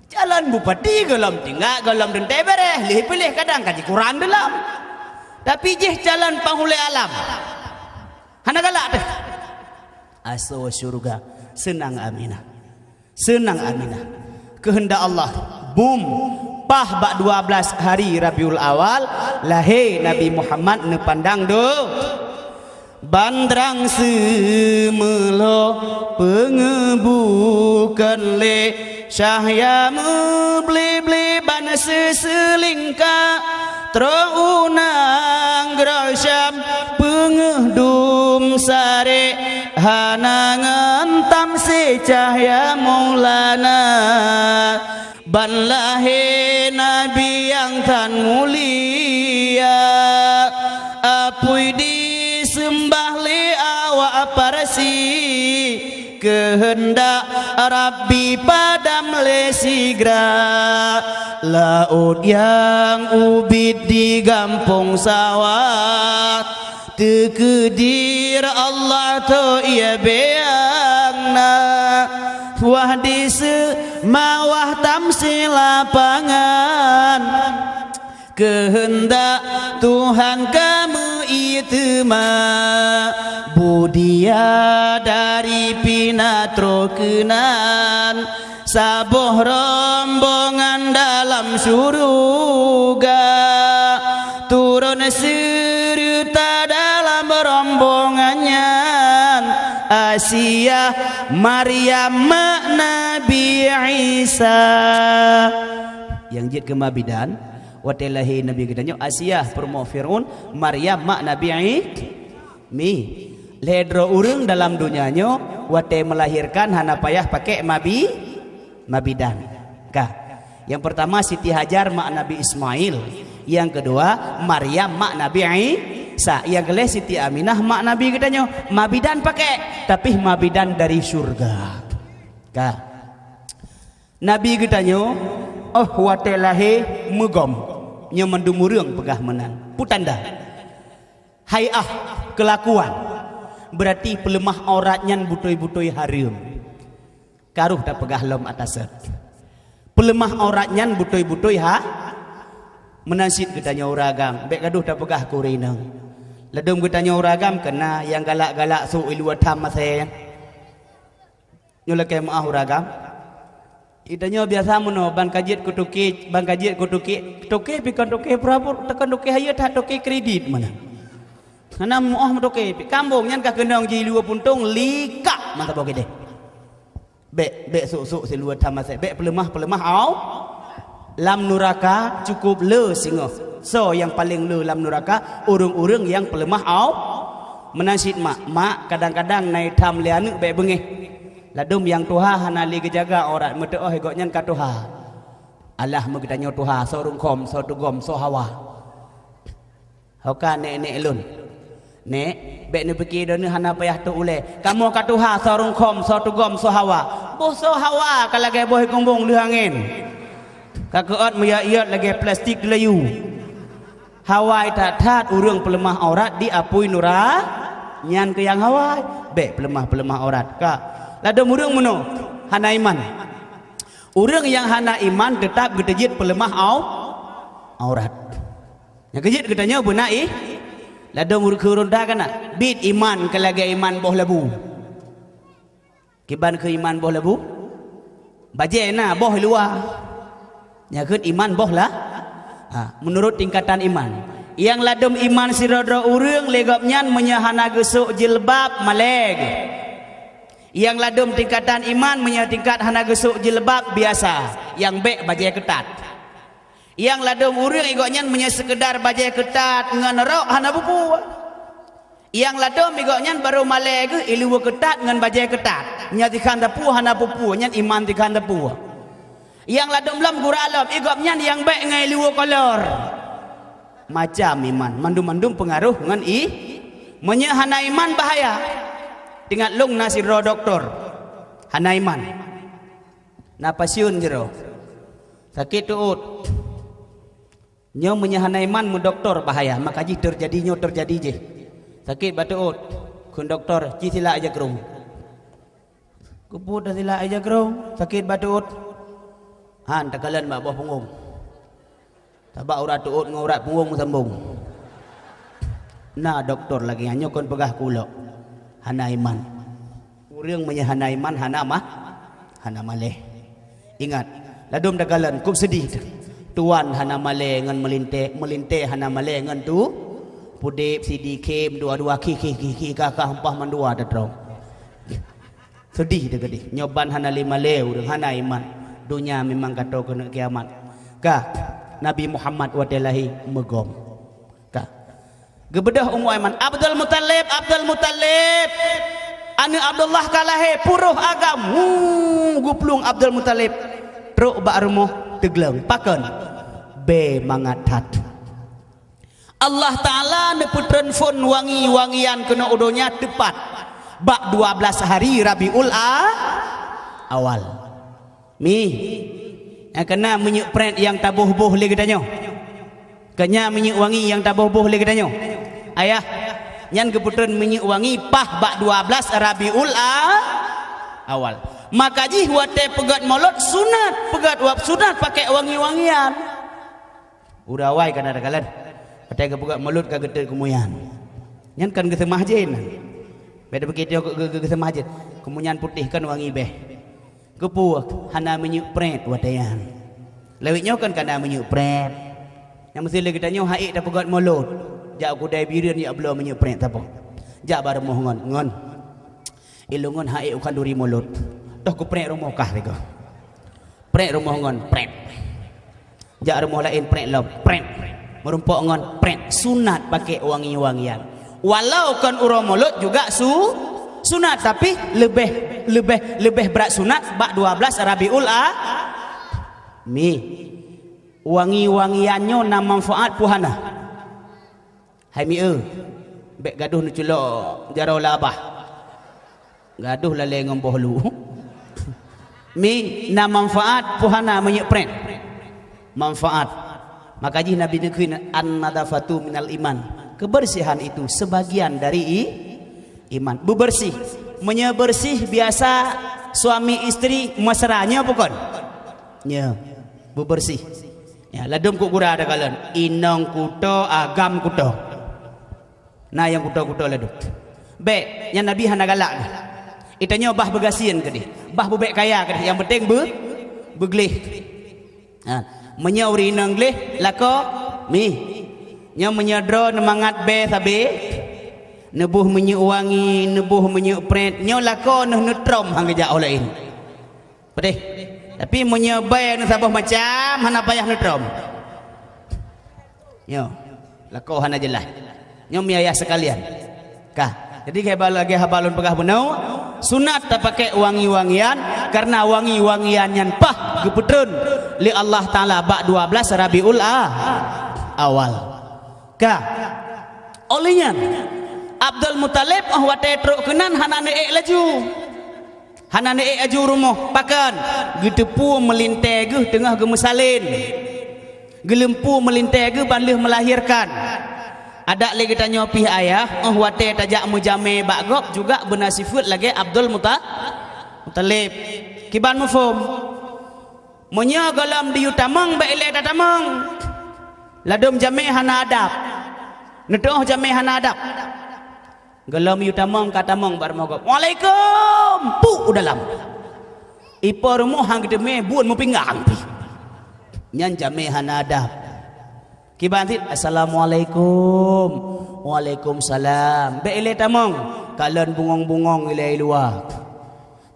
Calon bupati gohlom tinggai, gohlom teuntée béréh, lheueh piléh kadang ka jikurang deulam. Tapi jih calon panghulée alam. Hana galak teuh. Asoe syeuruga, seunang Aminah. Seunang Aminah. Keuheundak Allah, bum, paih bak dua blaih hari Rabiul Awal, lahé Nabi Muhammad neupandang do. Ban trang seumeulho peungeubu kon lé cahya meubli-bli ban seuseulingka, trok u nanggroe Syam peungeuh dum saré hana ngon tamsé cahya Maulana. Ban lahé Nabi nyang tan mulia, apui jiseumah lé awak Parsi, keuheundak Rabbi padam lé sigra. Laôt nyang ubit di gampông sawah, teukeudi Allah toe ié beungna, wah di seumawah tamsé lapangan. Keuheundak Tuhan ka meuié teuma, budiya dari pih na troh keunan. Saboh rombongan dalam syeuruga, turun seureuta dalam rombongan nyan, Asiah, Maryam, mak Nabi Isa. Nyang jeuet keu mabidan, watée lahé Nabi geutanyoe, Asiah, peurumoh Fir'aun, Maryam, mak Nabi I-, Mi, lhée droe ureuëng dalam donya nyoe watée meulahirkan hana payah pakék mabi-, mabidan. Ka. Nyang peurtama Siti Hajar mak Nabi Ismail, nyang keudua Maryam mak Nabi Isa, nyang keulhée Siti Aminah mak Nabi geutanyoe. Mabidan pakék, tapi mabidan dari syurga. Ka. Nabi geutanyoe, oh watée lahé meugom, nyoe mandum ureuëng peugah meunan. Peue tanda? Hai'ah, keulakuan, beurati peuleumah aurat nyan beutôi-beutôi hareuem. Karoh tapeugah lom ataseue. Peuleumah aurat nyan beutôi-beutôi ha-, meunan cit geutanyoe ureuëng agam, bék gadôh tapeugah keu ureuëng inong. Ladôm geutanyoe ureuëng agam keuna nyang galak-galak sôk i luwa tham asée nyan. Nyoe lakée meuáh ureuëng agam. Geutanyoe biasa meunoe, ban ka jeuet keu toke, ban ka jeuet keu toke, toke pih kon toke peurabot, teukon toke hayeue that, toke kredit meunan. Hana meuáh meutoke pih, kambong nyan ka keunong jiluwa puntông, likak mata boh keudeh. Bék, bék sôk-sôk siluwa tham asée, bék peuleumah-peuleumah au-, lam nuraka cukôp le singoh. Soe nyang paleng le lam nuraka? Ureuëng-ureuëng nyang peuleumah au-, meunan cit mak. Mak, kadang-kadang na i tham lé aneuëk bék beungéh. Ladôm nyang tuha hana lé geujaga aurat, meuteuôh gobnyan ka tuha. Allah meugeutanyoe tuha, soe rungkhom, soe tugom, soe hawa. Ho ka nék-nék lôn. Nék, bék neupike droeneuh hana payah tôk ulée. Kamoe ka tuha, soe rungkhom, soe tugom, soe hawa. Boh soe hawa ka lagée boh kumbong lheueh angén. Ka keuôt meuyot-yot lagée plastik teulayu. Hawai that-that ureuëng peuleumah aurat di apui nura, nyan keuh nyang hawai. Bék peuleumah-peuleumah aurat. Ka. Ladôm ureuëng meunoe, hana iman. Ureuëng nyang hana iman teutab geuteujeuet peuleumah au-, aurat. Nyang keujeuet geutanyoe beuna ih, ladôm ureuëng keuronda kana, bit iman keu lagée iman boh labu. Kiban keu iman boh labu? Bajée na boh i luwa. Nyan keuh iman boh la-, ha, meunurot tingkatan iman. Nyang ladôm iman sidroe-droe ureuëng lé gobnyan meunyoe hana geusok jilbab malée geuh. Nyang ladôm tingkatan iman meunyoe tingkat hana geusok jilbab biasa, nyang bék bajée keutat. Nyang ladôm ureuëng i gobnyan meunyoe seukeudar bajée keutat ngon rok hana peue-peue. Nyang ladôm i gobnyan barô malée geuh i luwa keutat ngon bajée keutat. Nyan tikhan teupeu hana peue-peue, nyan iman tikhan teupeu. Nyang ladôm lom gura lom, i gobnyan nyang bék ngon i luwa kolor. Macam iman, mandum-mandum peungaroh ngon i. Meunyoe hana iman bahaya. Ingat lôn na sidroe doktor. Hana iman. Na pasien jroh. Sakét teuôt. Nyoe meunyoe hana iman meudoktor bahaya, maka jih teujadi nyoe teujadi jih. Sakét bak teuôt, kheun doktor, "Ci sila ija krong." Keupeue tasila ija krong, sakét bak teuôt. Han takalon bak boh punggong. Sabab urat teuôt ngon urat punggong meusambong. Na doktor lagée nyan, nyoe kon peugah kulok. Hana iman. Ureuëng meunyoe hana iman, hana mah, hana malée. Ingat, ladôm takalon, kub seudeh teuh. Tuwan hana malée ngon meulintée, meulintée hana malée ngon tu. Pudeb sidi khém dua-dua, khi, khi, khi, khi, ka, ka, empah mandua teutrong. Seudeh teuh keudeh. Nyoe ban hana lé malée ureuëng, hana iman. Donya memang ka toe keuneuk kiamat. Ka, Nabi Muhammad watée lahé meugom. Ka. Geubeudôh Ummu Aiman, "Abdul Muthalib, Abdul Muthalib! Aneuëk Abdullah ka lahé, purôh agam!" Huu, geuplueng Abdul Muthalib. Trok bak rumoh teugleueng. Pakon? Bée mangat that. Allah Taala neupeutreun phon wangi-wangian keunoe u donya teupat bak dua blaih hari Rabiul A-, Awal. Mi, nyang kana minyeuk prét nyang taboh-boh lé geutanyoe. Keu nyan minyeuk wangi nyang taboh-boh lé geutanyoe. Ayah, nyan geupeutreun minyeuk wangi paih bak dua blaih Rabiul A-, Awal. Maka jih watée peugét mulod sunat, peugét wab sunat pakai wangi-wangian. Uroe awai ka na takalon. Watée geupeugét mulod ka geutot keumuyan. Nyan kan geuseumah jén. Bék begitu geu-, geu-, geu-, geuseumah jén. Keumuyan putéh kan wangi béh. Keupeue hana minyeuk prét watée nyan. Lawét nyoe kan ka na minyeuk prét. Nyang meusti lé geutanyoe han ék tapeugét mulod. Jak u keudai Bireuen jak bloe minyeuk prét saboh. Jak bak rumoh ngon, ngon. Ilôn ngon han ék u khanduri mulod. Toh kuprét rumoh kah sigoe. Prét rumoh ngon, prét. Jak rumoh laén prét lom, prét. Meurumpok ngon prét. Sunat pakai wangi-wangian. Walau kon uroe mulod juga su-, sunat, tapi leubeh, leubeh, leubeh brat sunat bak dua blaih Rabiul A-, Mi. Wangi-wangian nyoe na manfaat peue hana? Hai mi eu, bék gadoh neuculok jaroe lam babah. Gadoh lalée ngon boh lu. Mi, na manfaat peue hana minyeuk prét? Manfaat. Maka jih Nabi neukheun, "An-nadhafatu minal iman." Kebersihan itu sebagian dari i-, iman. Beubeureuséh. Meunyoe beureuséh biasa suami istri mesra, nyoe peue kon? Nyoe, beubeureuséh. Ya, ladôm keu gura takalon. Inong kuto, agam kuto. Na nyang kuto-kuto ladôm. Bék, nyan Nabi hana galak geuh. Geutanyoe bah beugasien keudeh, bah beubék kaya keudeh, nyang penting beu-, beugleh. Ha, meunyoe ureueng inong gleh, lakoe mi. Nyoe meunyoe droe neumangat bée sabe, neuboh minyeuk wangi, neuboh minyeuk prét, nyoe lakoe neuh neutrom han geujak óh laén. Peudeh. Tapi meunyoe bée neuh saboh macam, hana payah neutrom. Nyoe, lakoe hana jeulaih. Nyoe mi ayah sekalian. Kah. Jadi, lagée haba lôn peugah bunoe, sunat tapakai wangi-wangian, karena wangi-wangian nyan paih geupeutreun lé Allah Taala bak dua blaih Rabiul A-, Awal. Kah. Óh lheueh nyan, Abdul Muthalib óh watée trok keunan hana neuék laju. Hana neuék laju rumoh, pakon? Geuteupeue meulintée geuh teungoh geumeusalin. Geuleumpeue meulintée geuh ban lheueh meulahirkan. Adak lé geutanyoe pih ayah, óh watée tajak meujamé bak gob juga beuna sifeuet lagée Abdul Muta-, Muthalib. Kiban muphom? Meunyoe gohlom diyue tamong, bék ilée tatamong. Ladôm jamé hana adab. Neutoh jamé hana adab. Gohlom yue tamong ka tamong bak rumoh gob. "Waalaikum!" Puk u dalam. Ipo rumoh han geuteumé buet meupinggang pih. Nyan jamé hana adab. Kiban cit, "Assalamualaikum." "Waalaikumsalam." "Bèk ilèe tamong." Kalon bungong-bungong ilèe i luwa.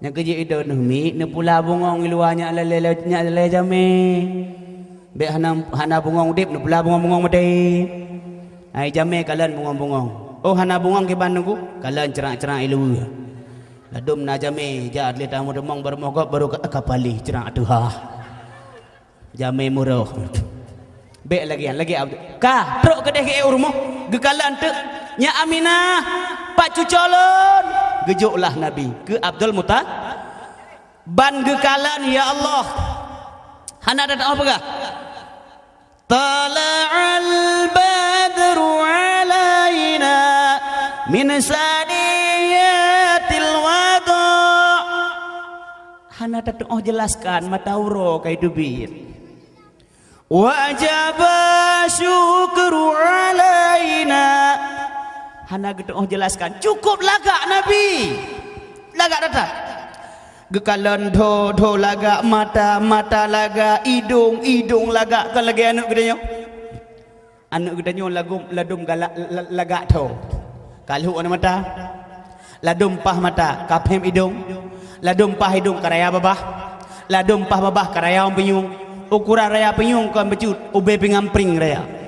Nyang keujeuet idong neuh miet, neupula bungong i luwa nyak lé-, lé-, nyak lé jamé. Bèk hana, hana bungong udép, neupula bungong-bungong maté. Ai jamé kalon bungong-bungong. Oh, hana bungong kiban Teungku? Kalon ceurak-ceurak i luwa. Ladôm na jamé, jak lé tamu deumong, baroe moh gob, baroe ka, ka palih ceurak teuhah. Jamé murôh. Bèk lagèe nyan, lagèe Abdul. Ka, trok keudéh keu rumoh, geukalon teuk. "Nyak Aminah, pat cuco lôn?" Geujok lah Nabi keu Abdul Muthalib. Ban geukalon, ya Allah. Hana teu'oh peugah. "Tala'al badru 'alaina min saniyatil wada'." Hana teu'oh jelaskan, mata uroe ka iteubiet. "Wajaba syukru 'alaina." Hana geuteu'oh jelaskan, cukup lagak Nabi. Lagak that-that. Geukalon dho, dho lagak, mata, mata lagak, idong, idong lagak, kon lagèe aneuk geutanyoe. Aneuk geutanyoe lagum, ladôm galak, la-, lagak tho. Ka lhok aneuk mata. Ladôm paih mata, ka phém idong. Ladôm paih idong, ka raya babah. Ladôm paih babah, ka raya pinyueng. Ukuran raya pinyueng kon bacut, ubé pingan pring raya.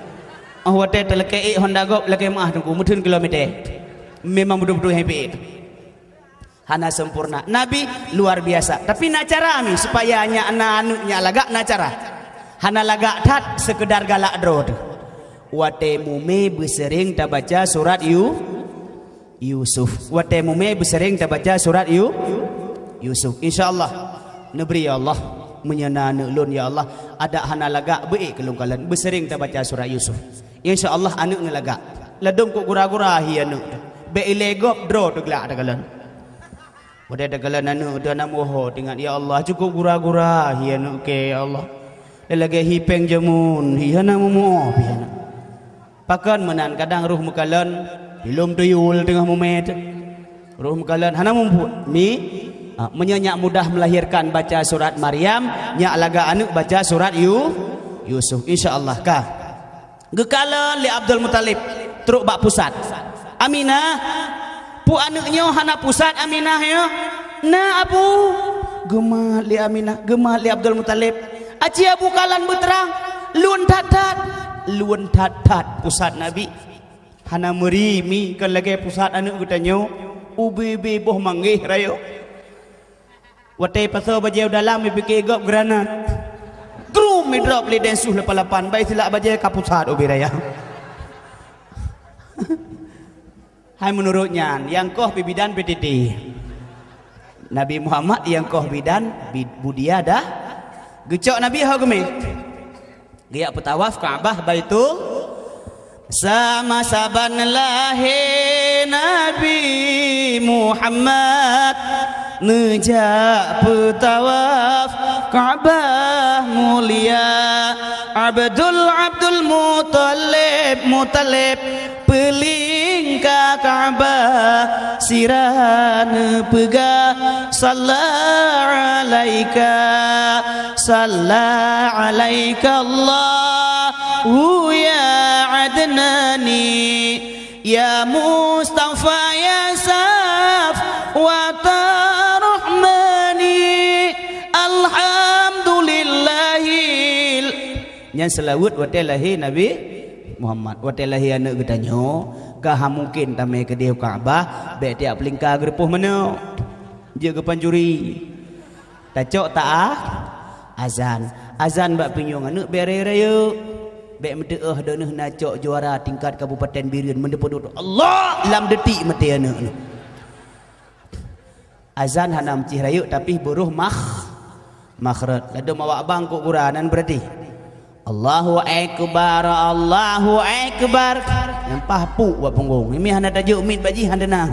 Oh, watèe talakèe ék honda gob, lakèe meu'ah Teungku, meutheun kilometer. Memang beutôi-beutôi hana ék. Hana sempurna. Nabi luar biasa. Tapi na cara mi supaya nyak na aneuk nyak lagak, na cara. Hana lagak that, seukeudar galak droe teuh. Watèe mumè beuseuréng tabaca surat Yu-, Yusuf. Watèe mumè beuseuréng tabaca surat Yu-, Yusuf. Insya Allah. Neubri ya Allah. Meunyoe na aneuk lôn ya Allah, adak hana lagak beuék keu lôn kalon. Beuseuréng tabaca surat Yusuf. Insya Allah aneuk neulagak. Ladôm kok gura-gura hi aneuk. Bèk ilèe gob droe teuh galak takalon. Watèe takalon aneuk teuh hana meuho, teuingat, "Ya Allah, cukup gura-gura hi aneuk kèe, ya Allah. Lagèe hi pèng jameun, hi hana meumuoh pih aneuk." Pakon meunan, kadang roh meukalon, ilôn tuyul teungoh mumè teuh. Roh meukalon hana muphom. Mi, ah, meunyoe nyak mudah melahirkan baca surat Maryam, nyak lagak aneuk baca surat Yu-, Yusuf. Insya Allah ka. Geukalon lé Abdul Muthalib, trok bak pusat. "Aminah, peue aneuk nyoe hana pusat, Aminah, nyoe?" "Na, Abu." Geumat lé Aminah, geumat lé Abdul Muthalib. "Aci Abu kalon beutrang, lôn that-that." Lôn that-that pusat Nabi. Hana meuri mi kon lagèe pusat aneuk geutanyoe, ubé-bé boh manggéh rayeuk. Watèe pasoe bajèe u dalam, meupiké gob granat. Krum, idrop lé densus lapan lapan, bak istilah bajèe ka pusat ubé raya. Hai meunurot nyan, nyang koh pih bidan P T T. Nabi Muhammad nyang koh bidan bi-, budia dah. Geucok Nabi ho geumè. Geujak peutawaf Ka'bah Baitul. Sama saban lahé Nabi Muhammad, neujak peutawaf Ka'bah mulia. Abdul, Abdul Muthalib, Muthalib, peuling ka Ka'bah, sira neupeugah, "Salla 'alaika, salla 'alaika Allahu ya Adnani, ya Mustafa, ya Safwata Rahmani, Alhamdulillahil." Nyan seulaweuet watèe lahé Nabi Muhammad. Watèe lahé aneuk geutanyoe, ka hana mungken tamè keudéh u Ka'bah, bèk tiep peulingka geureupôh manok. Jeuet geupancuri. Tacok ta-, azan. Azan bak pinyueng aneuk bèk rayeuk-rayeuk. Bèk meuteu'oh droeneuh na cok juara tingkat Kabupaten Bireuen, meuneupeudot Allah lam detik maté aneuk nyoe. Azan hana meucih rayeuk, tapi beuroh makh-, makhraj. Ladôm awak bang kok gura nan beurati. Allahu Akbar, Allahu Akbar. Nyan paih puk bak punggong. Ini hana tajok miet bak jih, hana na.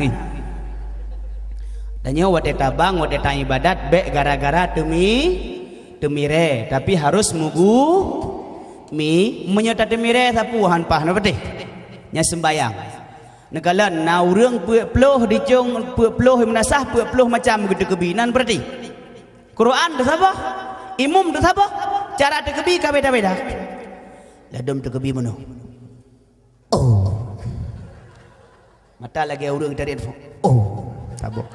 Tanyoe watèe tabang, watèe taibadat, bèk gara-gara teumi-, teumirèe, tapi harus mugu-, mi, meunyoe tateumirèe sapeue han paih na beuteh. Nyan seumbayang. Neukalon na ureueng peuet ploh dicong, peuet ploh meunasah, peuet ploh macam geuteukeubi. Nan beurati. Quran teusaboh, imum teusaboh, cara teukeubi ka beda-beda. Ladôm teukeubi meunoe. Oh. Mata lagèe ureueng tarik telepon. Oh. Saboh.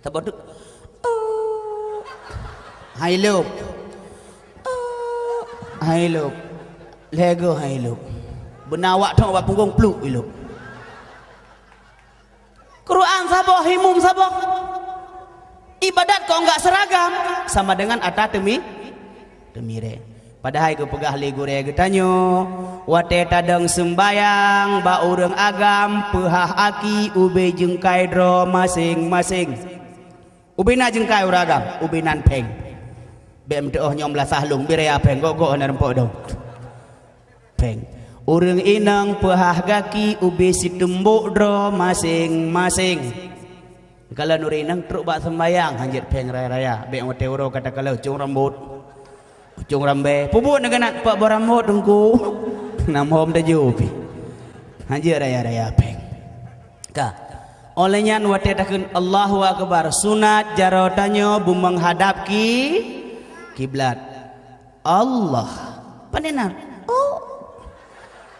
Saboh tu. Oh. Hai lôb. Oh. Hai lôb. Lhèe goe hai lôb. Beuna awak thok bak punggong pluk ilôb. Quran saboh, imum saboh. Ibadat kok enggak seragam, sama dengan ata teumi-, teumirée. Padahai geupeugah lé gurée geutanyoe, watée tadong seumbayang bak ureueng agam, peuhah aki ubé jeungkai droe maséng-maséng. Ubé na jeungkai ureueng agam, ubé nan pheng. Bèk meutuoh nyoe meulasah lôn, bri raya pheng, gok-gok hana rumpok dong. Pheng. Ureueng inong peuhah gaki ubé situmbok droe maséng-maséng. Kalon ureueng inong trok bak seumbayang, hanjeuet pheng raya-raya. Bèk watée uroe ka takalon, ucong rambot, ucong rambée. Peubuet neuh keunan, pak boh rambot teungku. Nam hom tajôh pih. Hanjeuet raya-raya pheng. Ka. Óh lheueh nyan watée takheun Allahu Akbar, sunat jaroe tanyoe beumeunghadab ki-, kiblat. Allah. Pane na? Oh.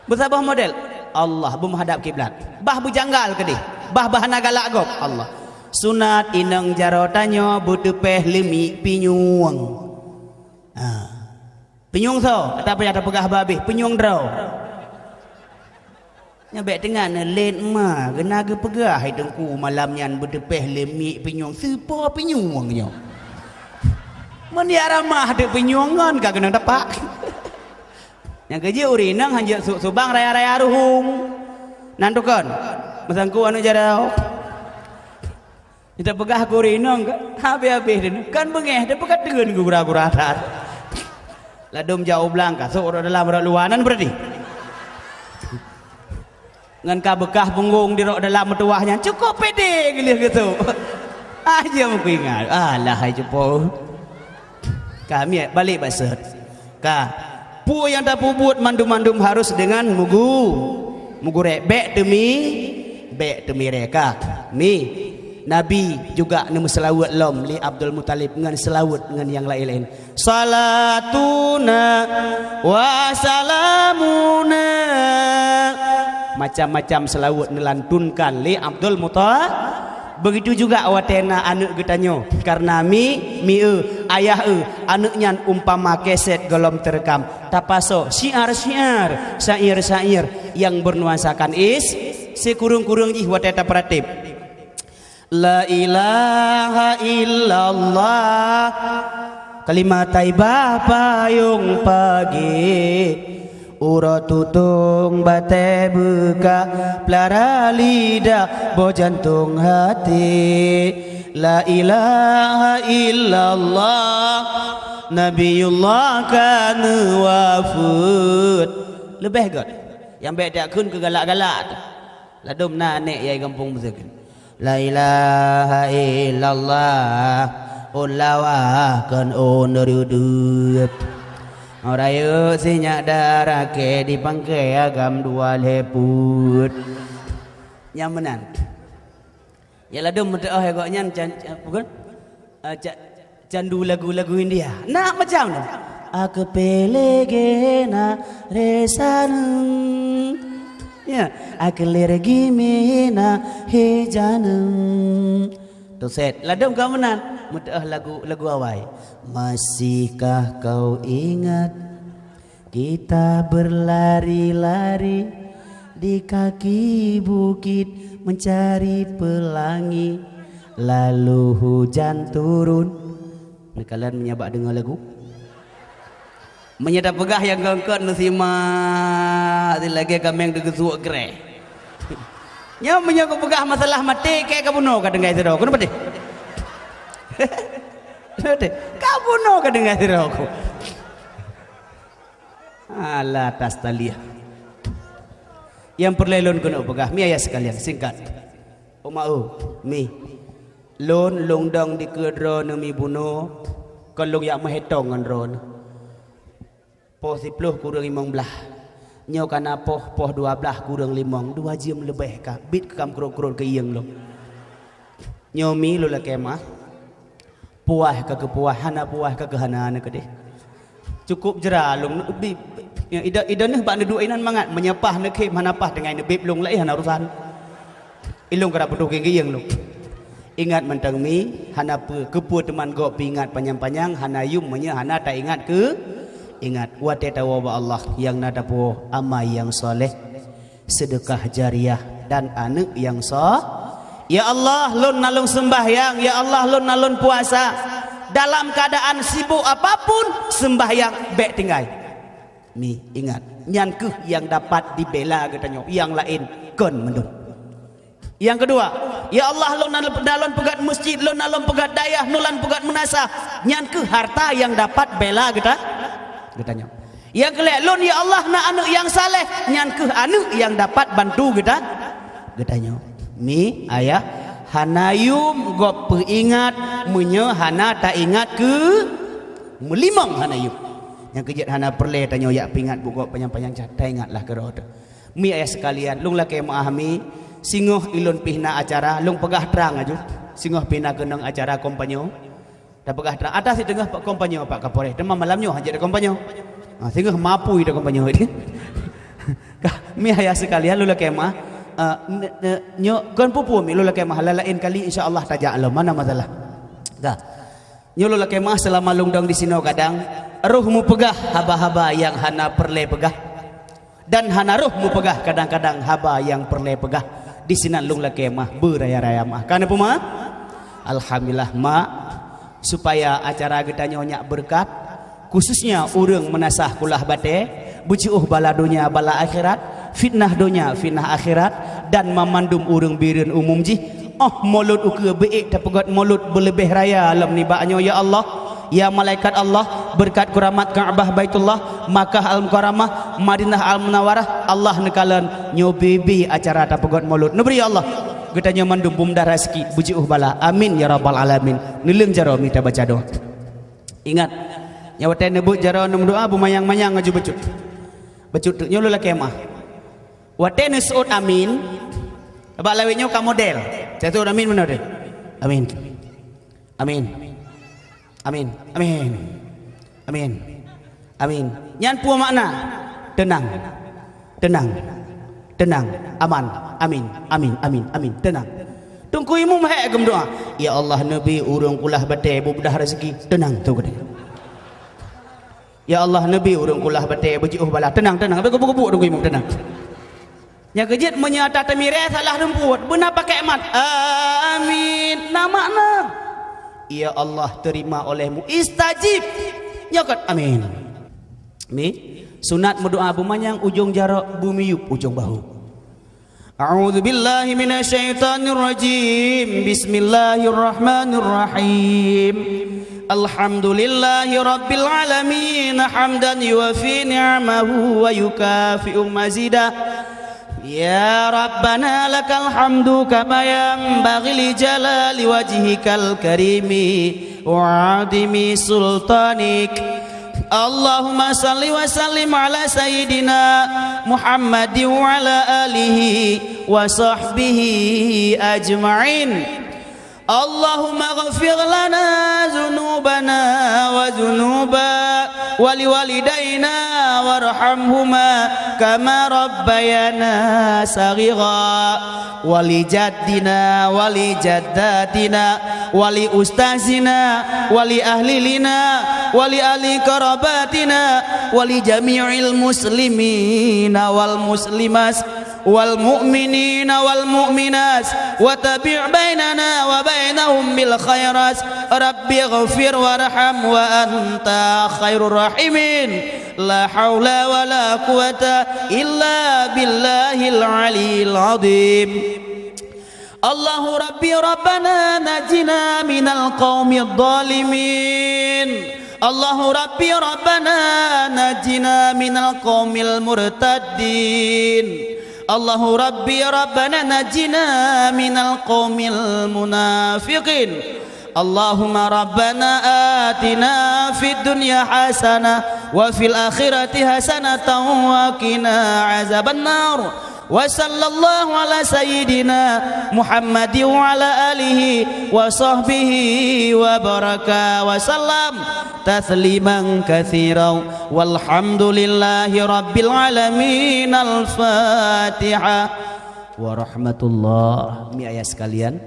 Beusaboh model. Allah beumeuhadab kiblat. Bah beujanggal keudeh. Bah, bah hana galak gob. Allah. Sunat inong jaroe tanyoe beuteupéh leumiek pinyueng. Ha. Pinyueng soe? Ata payah tapeugah babeh. Pinyueng droe. Nyan bèk teungoh neulét ma, geuna geupeugah hai teungku malam nyan beuteupéh leumiek pinyueng, sipo pinyueng nyoe. Meunyoe ramah teuk pinyueng ngon ka keunong tapak. Nyang keujeuet ureueng inong hanjeuet su-, subang raya-raya ruhueng. Nan tukon, meusangkot aneuk jaroe. Ita peugah keu ureueng inong ka, habéh-habéh deh. Kan beungéh, tapi ka teun gura-gura that. Ladôm jak u blang ka, sôk rot dalam rot luwa nan berarti. Ngon ka beukah punggong di rot dalam meutuwah nyan, cukôp pédé geulheueh geusôk. Ah, jeuem kuingat. Alah, hai cupo. Ka miet, balek bak seuet. Ka. Peue nyang tapeubuet mandum-mandum harus deungon mugu-, mugurée. Bèk teumi-, bèk teumirée ka. Mi, Nabi juga neumeuseulaweuet lom lé Abdul Muthalib ngon seulaweuet ngon nyang laén-laén. Salatuna wa salamuna. Macam-macam seulaweuet neulantunkan lé Abdul Mutha-, Begitu juga watée na aneuk geutanyoe, kareuna mi, mi eu, ayah eu, aneuk nyan umpama keset gohlom teureukam, tapasoe syiar-syiar, syair-syair nyang beunuansakan is-, sikureueng-kureueng jih watée tapeuratéb. La ilaha illallah, kalimah thaibah payong pagée. Uroe tutong batée beuka, peulara lidah boh jantong até. La ilaha illallah, Nabiullah ka neuwafeuet. Leubeh göt. Nyang bék takheun keu galak-galak teuh. Ladôm na aneuk yai gampông beuseukeuen. La ilaha illallah, ôn lawah kon ôn reudeuet. Rayeuk sinyak dara kée dipangkée agam dua lhée peuet. Nyang meunan. Ya ladôm meuteuoh gobnyan can, can, bukan? Eh, ca-, Candu lagu-lagu India. Nak macam tu. Aku pelegena resanung. Ya, aku lergi mena hejanung. Tu set. Ladom kau menan. Mudah lagu, lagu awai. Masihkah kau ingat? Kita berlari-lari di kaki bukit mencari pelangi, lalu hujan turun. Neukalon meunyoe bak deungoe lagu. Meunyoe tapeugah nyang gongkot neusimak, lagée kaméng deugeusuek greh. Nyoe meunyoe kupeugah masalah maté, kée kabunoe ka deungai sidroe. Keuneuk maté? Ka bunoe ka deungai sidroe. Alah, tas taliah. Nyang peureulée lôn keuneuk peugah, mi ayah sekalian, singkat. Oma eu, mi. Lôn lôn dong dikeue droeneuh mi bunoe, kon lôn jak meuhitong ngon droeneuh. Poh siploh kureueng limong blaih. Nyoe ka na poh, poh dua blaih kureueng limong, dua jeuem leubeh ka. Bit keu kam krot-krot keu ieng lôn. Nyoe mi lôn lakée meu'ah. Puah ka keupuah, hana puah ka keuhana neuh keudeh. Cukop jra lôn bi-, Ya, ida, ida neuh bak neuduek inan mangat, meunyoe paih neukhém hana paih teungai neubeb lôn laén hana urusan. Ilôn keurak peuduh geng-geng lôn. Ingat mantong mi, hana peue, keupeue teuma gob peuingat panyang-panyang, hana yum meunyoe hana taingat keu ingat. Watée tawoe bak Allah nyang na tapuwoe amai nyang saleh, seudeukah jariah dan aneuëk nyang sa. Ya Allah, lôn na lôn seumbahyang, ya Allah, lôn na lôn puasa. Dalam keuadaan sibok apapun, seumbahyang bék tinggai. Mi, ingat, nyan kheueh nyang dapat dibela geutanyoe, nyang laén kon mandum. Nyang keudua, ya Allah, lôn na lôn peugét masjid, lôn na lôn peugét dayah, lôn na lôn peugét meunasah, nyan kheueh harta nyang dapat bela geuta, geutanyoe. Nyang keulhèe, lôn ya Allah na aneuëk nyang saleh, nyan kheueh aneuëk nyang dapat bantu geuta, geutanyoe. Mi, ayah, hana yum gob peuingat meunyoe hana taingat keu meulimong hana yum. Nyang keujeuet hana peureulée tanyoe jak peuingat buet gob panyang-panyang, taingatlah keudroe teuh. Mi ayah seukalian, lôn lakée meuáh mi, singoh ilôn pih na acara, lôn peugah trang aju, singoh pih na keunong acara kompanyo. Tapeugah trang, atra sit teungoh Pak Kompanyo, Pak Kapolres, teuma malam nyoe hana jeuet kompanyo. Ha, singoh mapui atra kompanyo. Kah, mi ayah seukalian, lôn lakée meuáh, eh, ne-, ne-, nyoe kon peue-peue mi, lôn lakée meuáh, laén kali insya Allah tajak lom, hana masalah. Kah. Nyoe lôn lakée meuáh, seulama lôn dong disinoe kadang roh meupeugah haba-haba nyang hana peureulée peugah, dan hana roh meupeugah kadang-kadang haba nyang peureulée peugah. Disinan lôn lakée meuáh beuraya-raya meuáh. Ka na peue meuáh? Alhamdulillah, mak. Supaya acara geutanyoe nyak beureukat, khususnya ureuëng meunasah kulah batée, beujiôh bala donya bala akhirat, fitnah donya fitnah akhirat, dan mamandum ureuëng bireuen umum jih. Oh, mulod ukeue beuék tapeugét mulod beuleubeh raya lom nibak nyoe, ya Allah. Ya malaikat Allah, beureukat keuramat Ka'bah Baitullah, Makkah Al-Mukarramah, Madinah Al-Munawwarah, Allah neukalon nyoe bibi acara tapeugét mulod. Neubri ya Allah, geutanyoe mandum beumudah raseuki, beujiôh bala. Amin ya rabbal alamin. Neuleueng jaroe mita baca doa. Ingat, nyang watée neubeuet jaroe neumeudoa beumanyang-manyang aju bacut. Bacut teuk nyoe lôn lakée meuáh. Watée neuseuôt amin, bak lawét nyoe ka model. Seuôt amin meunoe deh. Amin. Amin. Amin. Amin. Amin. Amin. Nyan peue makna? Teunang. Teunang. Teunang. Aman. Amin. Amin. Amin. Amin. Teunang. Teungku Imum hék geumeudoa, "Ya Allah, neubi ureuëng kulah batée beumudah raseuki." Teunang tu geude. "Ya Allah, neubi ureuëng kulah batée beujiôh bala." Teunang, teunang. Tapi geubuk-geubuk Teungku Imum, teunang. Nyang keujeuet meunyoe ata teumirée salah rumput, beuna pakai mat. Amin. Na makna, "Ya Allah, terima olehmu." Istajib. Nyoe kon amin. Mi, sunat meudoa beumanyang ujong jaroe, beumiyueb ujong bahu. A'udzubillahi minasyaitonirrajim. Bismillahirrahmanirrahim. Alhamdulillahi rabbil alamin, hamdan yuwafi ni'amahu wa yukafi'u mazidah. Ya Rabbana lakal hamdu kama yanbaghi li jalali wajhikal karimi wa 'azimi sultanik. Allahumma salli wa sallim ala sayyidina Muhammadin wa ala alihi wa sahbihi ajma'in. Allahumma ghfir lana dzunubana wa dzunuba waliwalidaina warhamhuma kama rabbayana shaghira, walijaddina walijaddatina waliustazina waliahlilina waliahli qarabatina walijami'il muslimina wal muslimat wal mu'minina wal mu'minat, wa tabi' bainana wa bainahum bil khairat. Rabbighfir warham wa anta khairur rahimin. La haula wa la quwwata illa billahil aliyyil azim. Allahu Rabbi Rabbana najjina minal qaumidh dhalimin. Allahu Rabbi Rabbana najjina minal qaumil murtaddin. Allahu Rabbi Rabbana najjina minal qaumil munafiqin. Allahumma Rabbana atina fid dunya hasanah wa fil akhirati hasanatan wa qina azabannar. Wa sallallahu ala sayyidina Muhammad wa ala alihi wa sahbihi wa baraka wa sallam tasliman katsiran. Walhamdulillahi rabbil alamin. Al-Fatihah. Warahmatullah. Mi ayah sekalian,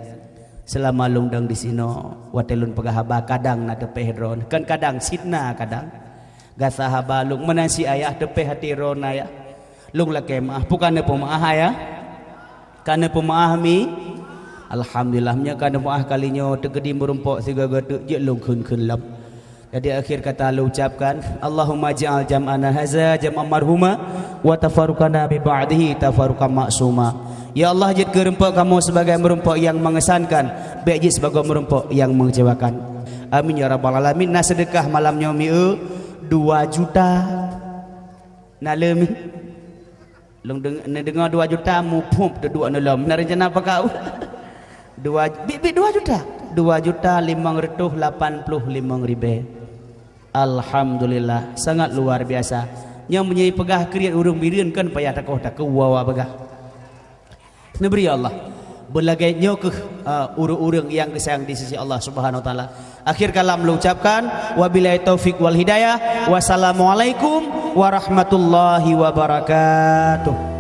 selama lôn dong di sinoe, watée lôn peugah haba kadang na teupeh droe, kan kadang, sidna kadang. Gasa haba lôn meunan si ayah teupeh até droe ayah. Lôn lakée meuáh, bukan neupeu meuáh ayah. Ka neupeu meuáh mi. Alhamdulillah, meunyoe ka neupeu meuáh kali nyoe teukeudi meurumpok sigoe-goe teuk jeuet lôn kheun-kheun lom. Jadi akhir kata lôn ucapkan, Allahumma ja'al jam'ana haza jam'an marhuma wa tafarruqana bi ba'dihi tafarruqan ma'suma. Ya Allah, jeuet keu rumpok kamoe sibagai meurumpok nyang mengesankan, bék jeuet sibagoe meurumpok nyang mengecewakan. Amin ya rabbal alamin. Na seudeukah malam nyoe mi eu dua juta. Na le mi? Lôn deng-, neudeungoe dua juta, muphom teuduek neulom. Na rencana pakau? Dua, bi-, bi dua juta. Dua juta limong reutôh lapan ploh limong ribée. Alhamdulillah, sangat luar biasa. Nyoe meunyoe peugah kriet ureuëng Bireuen kan payah takoh takeue wawa peugah. Neubri ya Allah. Beulagée nyoe keuh, ah, ureuëng-ureuëng nyang geusayang di sisi Allah Subhanahu wa Taala. Akhir kalam lôn ucapkan, wabillahi taufik wal hidayah. Wassalamualaikum warahmatullahi wabarakatuh.